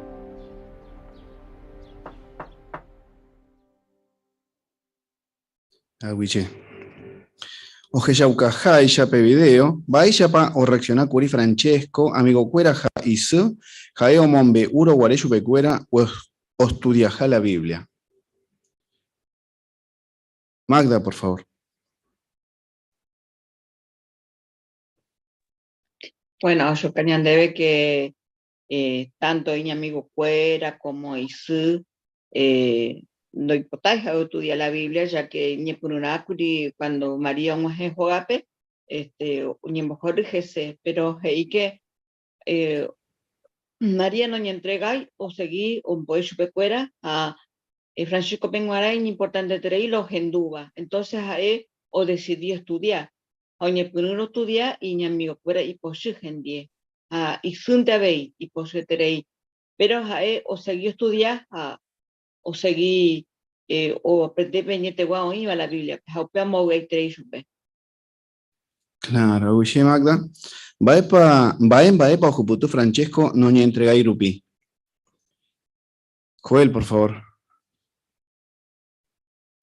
V: Aguyje. Ohechaukaháicha pe video, mba'éichapa orreacciona kuri Francesco amigokuéra ha isy ha'e omombe'úrõ guare chupekuéra ostudiaha la Biblia. Magda, por favor.
F: Bueno, ochoka ñandéve que tanto iñamigokuéra como isy ndoipotái ha'e ostudia la Biblia, ya que ñepyrũrã kuri cuando María og̃uahẽ hógape, este, oñembohory hese, pero he'i que María noñentregái, osegi ombo'e chupekuéra ha Francisco-pe g̃uarã iñimportanteterei la ohendúva, entonces ha'e odecidi ostudia, ha oñepyrũrõ ostudia iñamigokuéra ipochy hendie, ha isýnte avei ipochyeterei, péro ha'e osegi ostudia ha osegi oaprende pe añetegua oĩva la Bíbliape, ha upéva ombovy'aiterei chupe.
V: Claro, aguyje Magda. Mba'épa, mba'e mba'épa ohupyty Francesco noñeentregái rupi? Joel, por favor.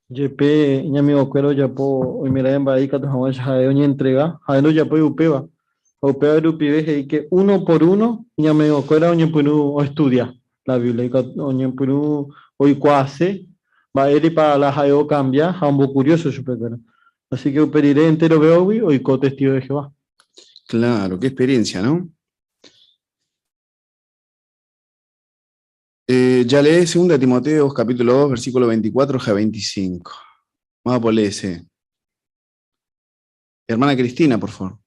R: Jepe iñamigokuéra ojapo oimeraẽ mba'e ikatu hag̃uáicha ha'e oñentrega, ha'e ndojapói upéva. Ha upéva rupive he'i ke uno por uno iñamigokuéra oñepyrũ oestudia la Biblia, oñepyrũ oikuaase mba'érepa la ha'e okambia ha ombokurióso chupekuéra. Así que upe rire enterovévagui oiko testigo de Jehová.
V: Claro, qué experiencia, ¿no? Jalee segunda de Timoteo, capítulo 2, versículo 24 ha 25. Vamos a poner ese. Hermana Cristina, por favor.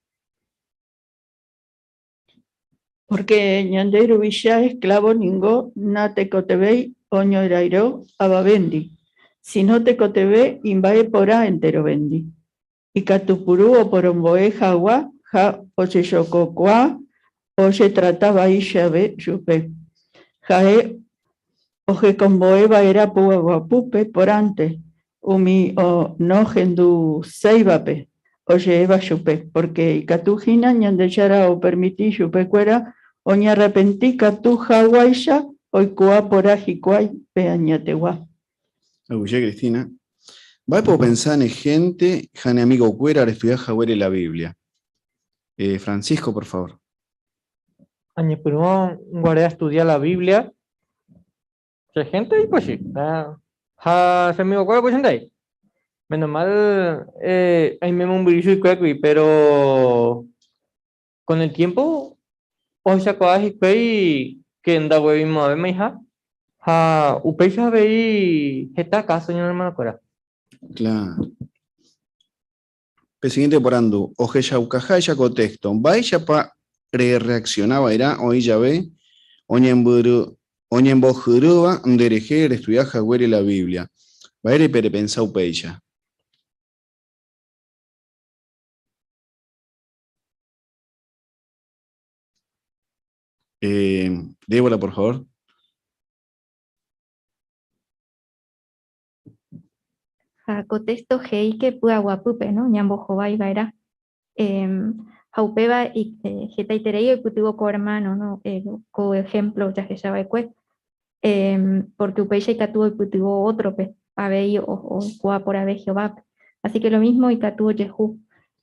I: Porque ñande ruvicha esclavo ningo na tekotevẽi oñorairõ avavéndi, sino tekotevẽ imba'e porã enterovéndi. Ikatupyru oporombo'e hagua ha ojejokokuaa ojetrata vai jave chupe. Ha'e ohekombo'e va'erã py'aguapýpe porãnte umi nohenduséivape oje'éva chupe, pórke ikatu hína Ñandejára opermiti chupekuéra oñearrepenti katu haguáicha oikuaa porã hikuái pe añetegua.
V: Aguyje, Cristina. Mba'épa opensa ne hénte ha ne amigokuéra restudia haguére la Biblia? Francisco, por favor.
J: Añepyrũ guare astudia la Biblia, che hénte ipochy ha che amigokuéra upéicha ndéi. Menos mal aime mombyry chuikuérakuri, pero con el tiempo ohechakuaa hikuái ke ndaguevimo'ãvémaiha ha upéicha avei heta káso ñane hermanokuéra.
V: Claro. Pe siguiente porandu, ohechaukaháicha ko texto, mba'éichapa rerreacciona va'erã oĩ jave oñembyry oñembohyrýva nderehe restudia haguére la Biblia? Mba'érepa repensa upéicha? Eh, Débora, por favor.
E: Ha ko texto he'íke py'aguapýpe, no? Ñambohovái va'erã. Ha upéva hetaiterei oipytyvõ ko hermano, no? Ko ejemplo jahecha va'ekue. Porque upéicha ikatu oipytyvõ ótrope avei oikuaa porãve Jehovápe. Así que lo mismo ikatu ojehu,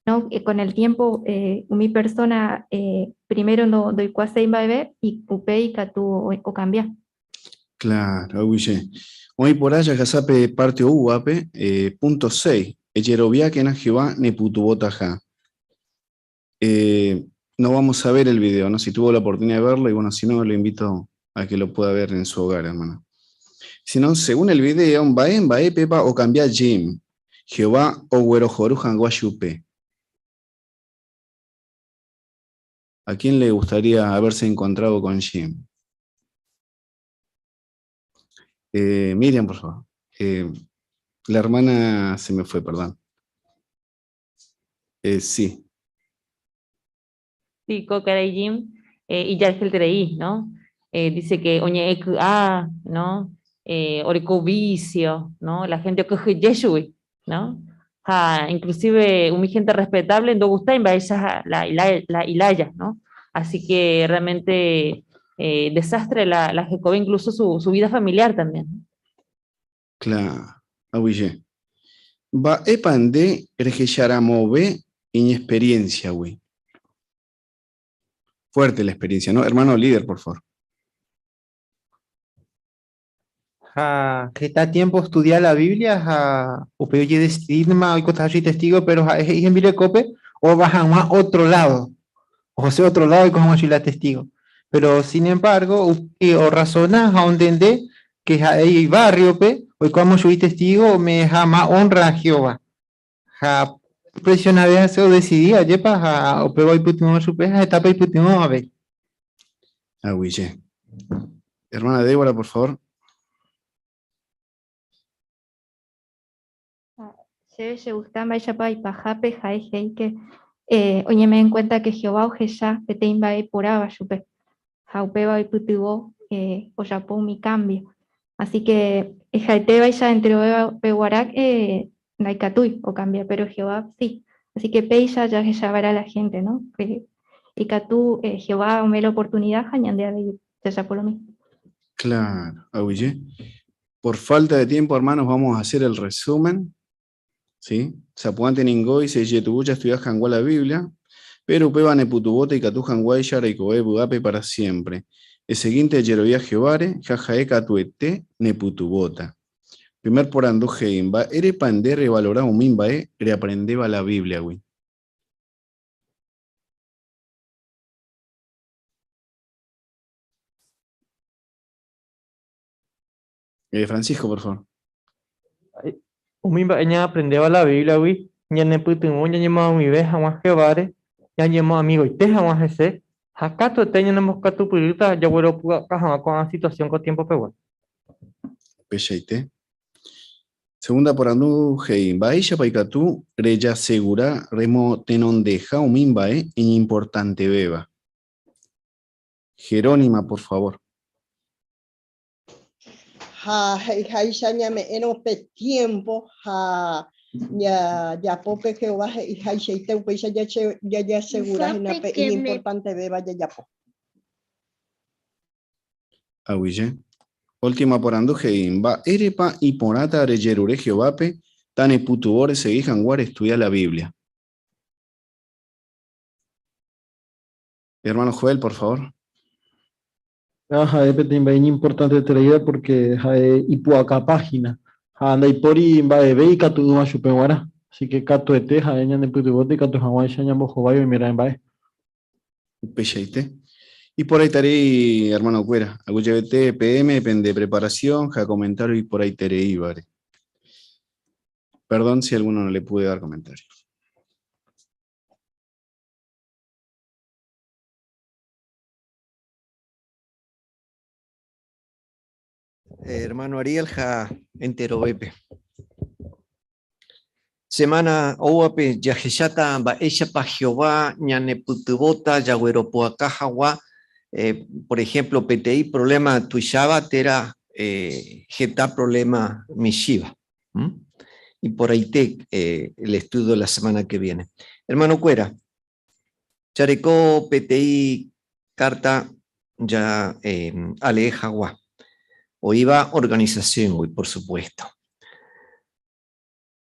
E: no? Con el tiempo umi persona primero ndoikuaaséi mba'eve upéi ikatu okambia.
V: Claro, aguyje. Oĩ porã jahasa pe parte oúvape, punto 6, Ejeroviákena Jehová nepytyvõtaha. Eh, no vamos a ver el video, ¿no? Si tuvo la oportunidad de verlo, y bueno, si no, lo invito a que lo pueda ver en su hogar, hermano. Si no, según el video, Mbae Mbae Pepa o cambia Jim, Jehová o Güerojoru Janguayupe. ¿A quién le gustaría haberse encontrado con Jim? Eh, Miriam, por favor. Eh, la hermana se me fue, perdón. Eh, sí.
D: Sí, Cocaray Jim y ya el Treí, ¿no? Dice que oñe ah, ¿no? Oreko vicio, ¿no? La gente coge yeshui, ¿no? Ja, inclusive un gente respetable en Dogustain va esa la, la, Ilaya, ¿no? Así que realmente desastre la, la Jacob, incluso su, su vida familiar también.
V: Claro, aguille. Va epande rejecharamo inexperiencia, güey. Fuerte la experiencia, ¿no? Hermano líder, por favor.
A: Ja, está tiempo estudiar la Biblia, ja, o peor decidirme hoy cosas testigo, pero ja, es en cope o bajan a otro lado, o sea, otro lado y como la testigo. Pero sin embargo, o razona a entender que hay barrio, pe, hoy como soy testigo, me más honra a Jehová. Ja, presiona a se decidía, yepa, ja, o pego y putimo su peja, etapa y putimo a ver.
V: Aguille. Hermana Débora, por favor.
E: Che che gusta mba'éichapa ipahápe ha'e he'i que oñeme'ẽ en cuenta que Jehová ohecha peteĩ mba'e iporãva chupe ha upéva oipytyvõ ojapo umi cambio. Así que ha'etévaicha enterovéva peguarã ndaikatúi okambia, pero Jehová sí. Así que péicha jahechava'erã la gente, ¿no? Que ikatu Jehová ome'ẽ la oportunidad ha ñande avei jajapo lo mismo.
V: Claro, aguille. Por falta de tiempo, hermanos, vamos a hacer el resumen. ¿Sí? Sapuante ningoi se yetubucha estudiar hangua la Biblia, pero upéva nepytyvõta ikatu hag̃uáicha reikove vy'ápe para siempre. Eseguinte ejerovia Jehováre, ha ha'e katuete nepytyvõta. Primer porandu he'i, Mba'érepa nde revalora umi mba'e reaprendéva la Bíbliagui? Eh, Francisco, por favor.
J: Umi mba'e ñaaprendéva la Bíbliagui ñanepytyvõ ñañemoag̃uive hag̃ua Jehováre, ñañemoamigoite hag̃ua hese ha katuete ñanembokatupyrýta jagueropu'aka hag̃ua ko'ã situación ko tiempo pegua.
V: Upeichaite. Segunda porandu he'i, Mba'éichapa ikatu rejasegura remotenondeha umi mba'e iñimportantevéva? Jerónima, por favor.
H: Ha he'iháicha ñame'ẽrõ pe tiempo ha jajapo pe Jehová he'ihaichaite upéicha jajasegura hína pe iñimportantevéva jajapo.
V: Aguyje. Última porandu he'i, Mba'érepa iporãta rejerure Jehovápe tanepytyvõ resegi hag̃ua restudia la Biblia? Hermano Joel, por favor.
R: Ha ha'e peteĩ mba'e iñimportantetereíva porque ha'e ipu'akapa hína ha ndaipóri mba'eve ikatu'ỹva chupe g̃uarã. Así que katuete ha'e ñanepytyvõta ikatu hag̃uáicha ñambohovái oimeraẽ mba'e.
V: Upeichaite. Iporãiterei hermano-kuéra, aguyjevete PM pende preparación ha comentario iporãitereívare. Perdón si a alguno no le pude dar comentario.
B: Hermano Ariel ha enterovépe. Semana oúvape jahecháta mba'éichapa Jehová ñanepytyvõta jagueropu'aka hag̃ua, por ejemplo, peteĩ problema tuicháva térã heta problema michĩva. Iporãite el estudio la semana que viene. Hermanokuéra, Jareko peteĩ carta ja alee hag̃ua, oĩva organización-gui, por supuesto.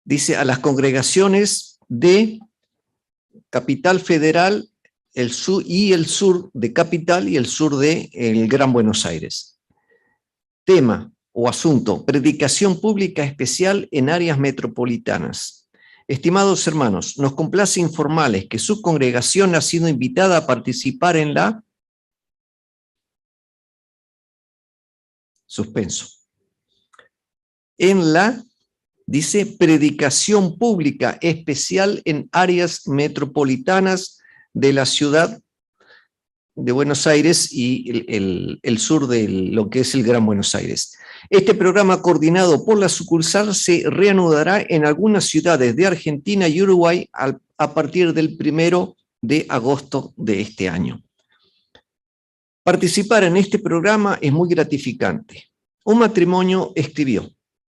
B: Dice, a las congregaciones de Capital Federal el sur, y el sur de Capital y el sur de el Gran Buenos Aires. Tema o asunto, predicación pública especial en áreas metropolitanas. Estimados hermanos, nos complace informarles que su congregación ha sido invitada a participar en la suspenso. En la, dice, predicación pública especial en áreas metropolitanas de la ciudad de Buenos Aires y el, sur de lo que es el Gran Buenos Aires. Este programa coordinado por la sucursal se reanudará en algunas ciudades de Argentina y Uruguay a partir del 1 de agosto de este año. Participar en este programa es muy gratificante. Un matrimonio escribió,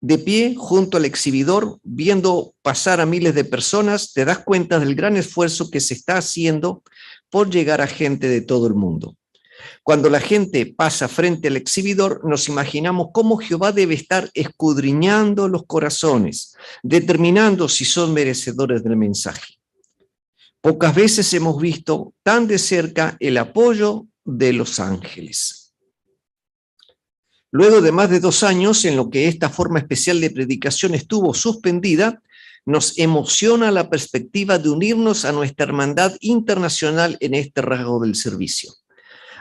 B: de pie junto al exhibidor, viendo pasar a miles de personas, te das cuenta del gran esfuerzo que se está haciendo por llegar a gente de todo el mundo. Cuando la gente pasa frente al exhibidor, nos imaginamos cómo Jehová debe estar escudriñando los corazones, determinando si son merecedores del mensaje. Pocas veces hemos visto tan de cerca el apoyo de los ángeles. Luego de más de 2 años en lo que esta forma especial de predicación estuvo suspendida, nos emociona la perspectiva de unirnos a nuestra hermandad internacional en este rasgo del servicio.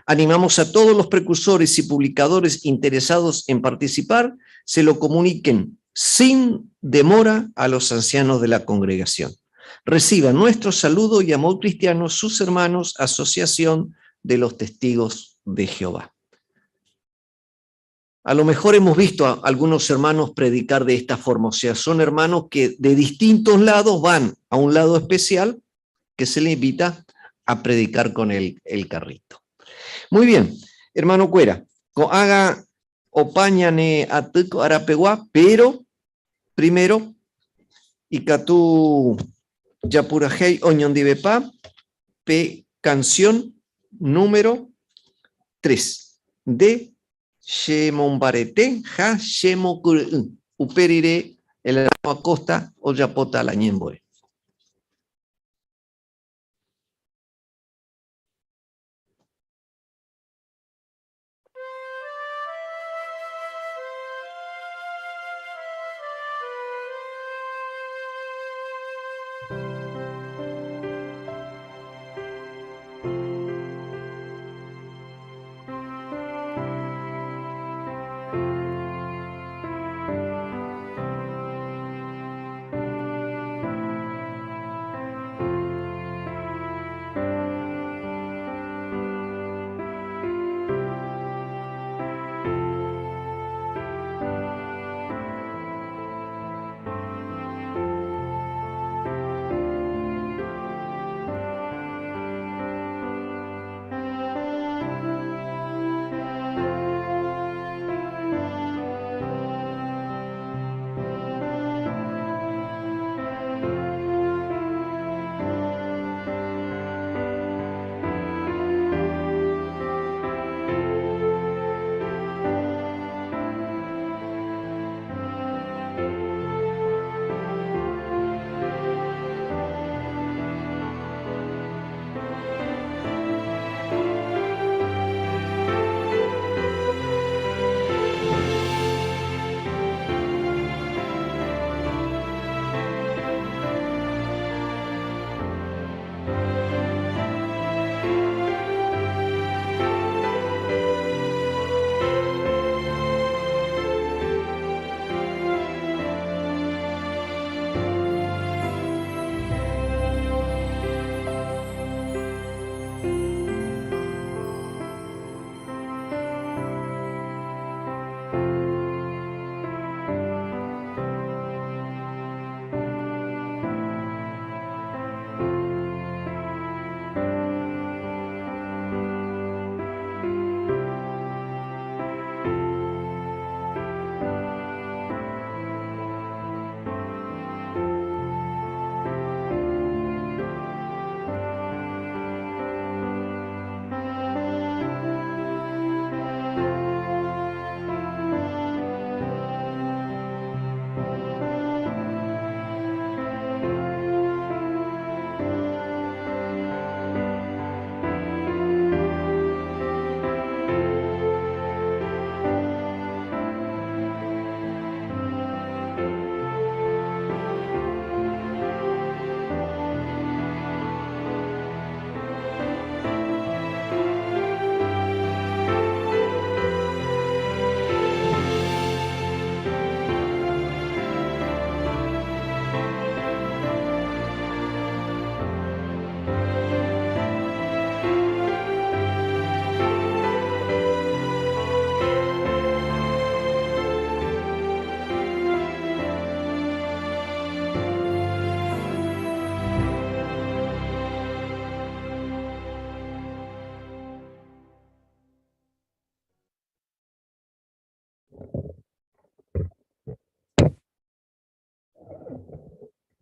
B: Animamos a todos los precursores y publicadores interesados en participar, se lo comuniquen sin demora a los ancianos de la congregación. Reciban nuestro saludo y amor cristiano, sus hermanos, Asociación de los Testigos de Jehová. A lo mejor hemos visto a algunos hermanos predicar de esta forma, son hermanos que de distintos lados van a un lado especial que se le invita a predicar con el carrito. Muy bien, hermano Cuera, haga opañane atuco arapeguá, pero primero, ikatu yapurajei oñondivepa, pe canción número 3 de Shemombarete, ja Shemokuru, uperire el hermano Acosta o Yapota la Ñemboe.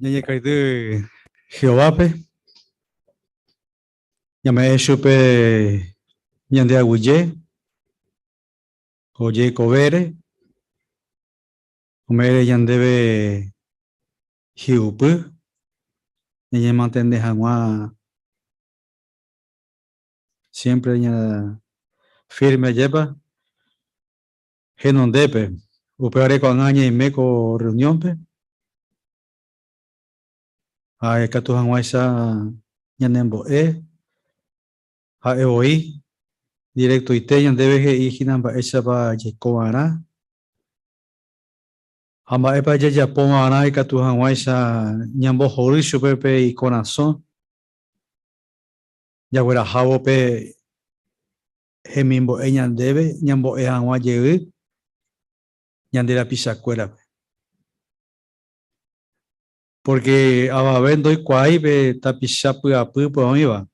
L: Ñañekaity Jehovápe, ñame'ẽ chupe ñande aguyje, ojekovére, ome'ẽre ñandéve hi'upy, ñañemantende hag̃ua siempre ña firme ajépa henondépe. Upévare ko'ág̃a ñaime ko reunión-pe ha ikatu hag̃uáicha ñanembo'e ha'e voi directoite ñandéve he'i hína mba'éichapa jaikova'erã ha mba'épa jajapova'erã ikatu hag̃uáicha ñambohory chupe pe ikorasõ jaguerahávo pe hemimbo'e ñandéve ñambo'e hag̃ua jey ñande rapichakuérape. Pórke avave ndoikuaái pe tapicha py'apýpe oĩva,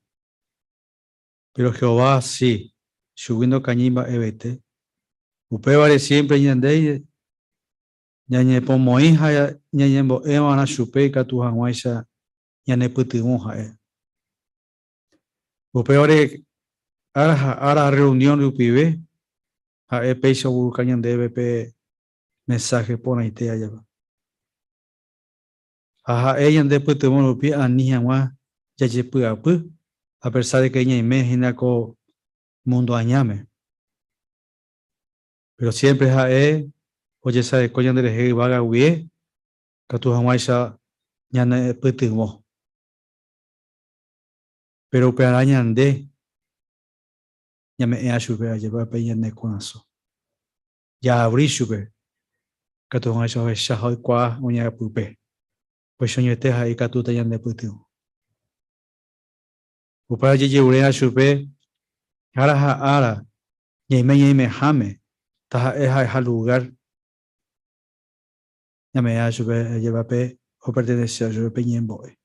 L: péro Jehová si, chugui ndokañýi mba'evete. Upévare siémpre ñande ñañepomoĩ ha ñañembo'e va'erã chupe ikatu hag̃uáicha ñanepytyvõ ha'e. Upévare ára ha ára rreunión rupive ha'e péicha ogueruka ñandéve pe mensáhe porãite ajépa. Ha ha'e ñande pytyvõ rupi ani hag̃ua jajepy'apy, a pesar de que ñaime hína ko mundo añáme. Péro siémpre ha'e ojesareko ñanderehe yvága guie katu hag̃uáicha ñanepytyvõ. Péro upearã ñande ñame'ẽa chupe ajépa pe ñane korasõ. Jaavri chupe katu hag̃uáicha ohecha ha oikuaa oñe'apype, upéicha oñoete ha'e ikatúta ñanepytyvõ. Upéva ojejeruréva chupe ára ha ára ñaime ñaimeháme, taha'e ha'eha lugár. Ñame'ẽva chupe ajépa pe operteneséva chupe pe ñembo'e.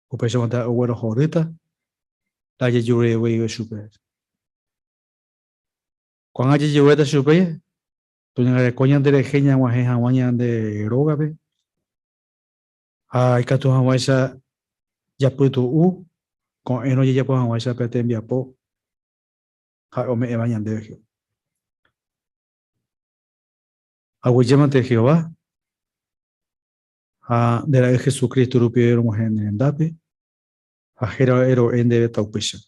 L: Upéicha oguerohorýta la ajejureguéiva chupe. Ko'ág̃a ajejuréta chupe toñangareko ñanderehe ñag̃uahẽ hag̃ua ñande rógape ha ikatu hag̃uáicha japytu'u ko'ẽrõ jajapo hag̃uáicha pe tembiapo ha'e ome'ẽva ñandéve Jehová. Aguyjémante Jehová ha nde Ra'y Jesucristo rupive rog̃uahẽ ne rendápe ha héra ro'e ndéve taupéicha.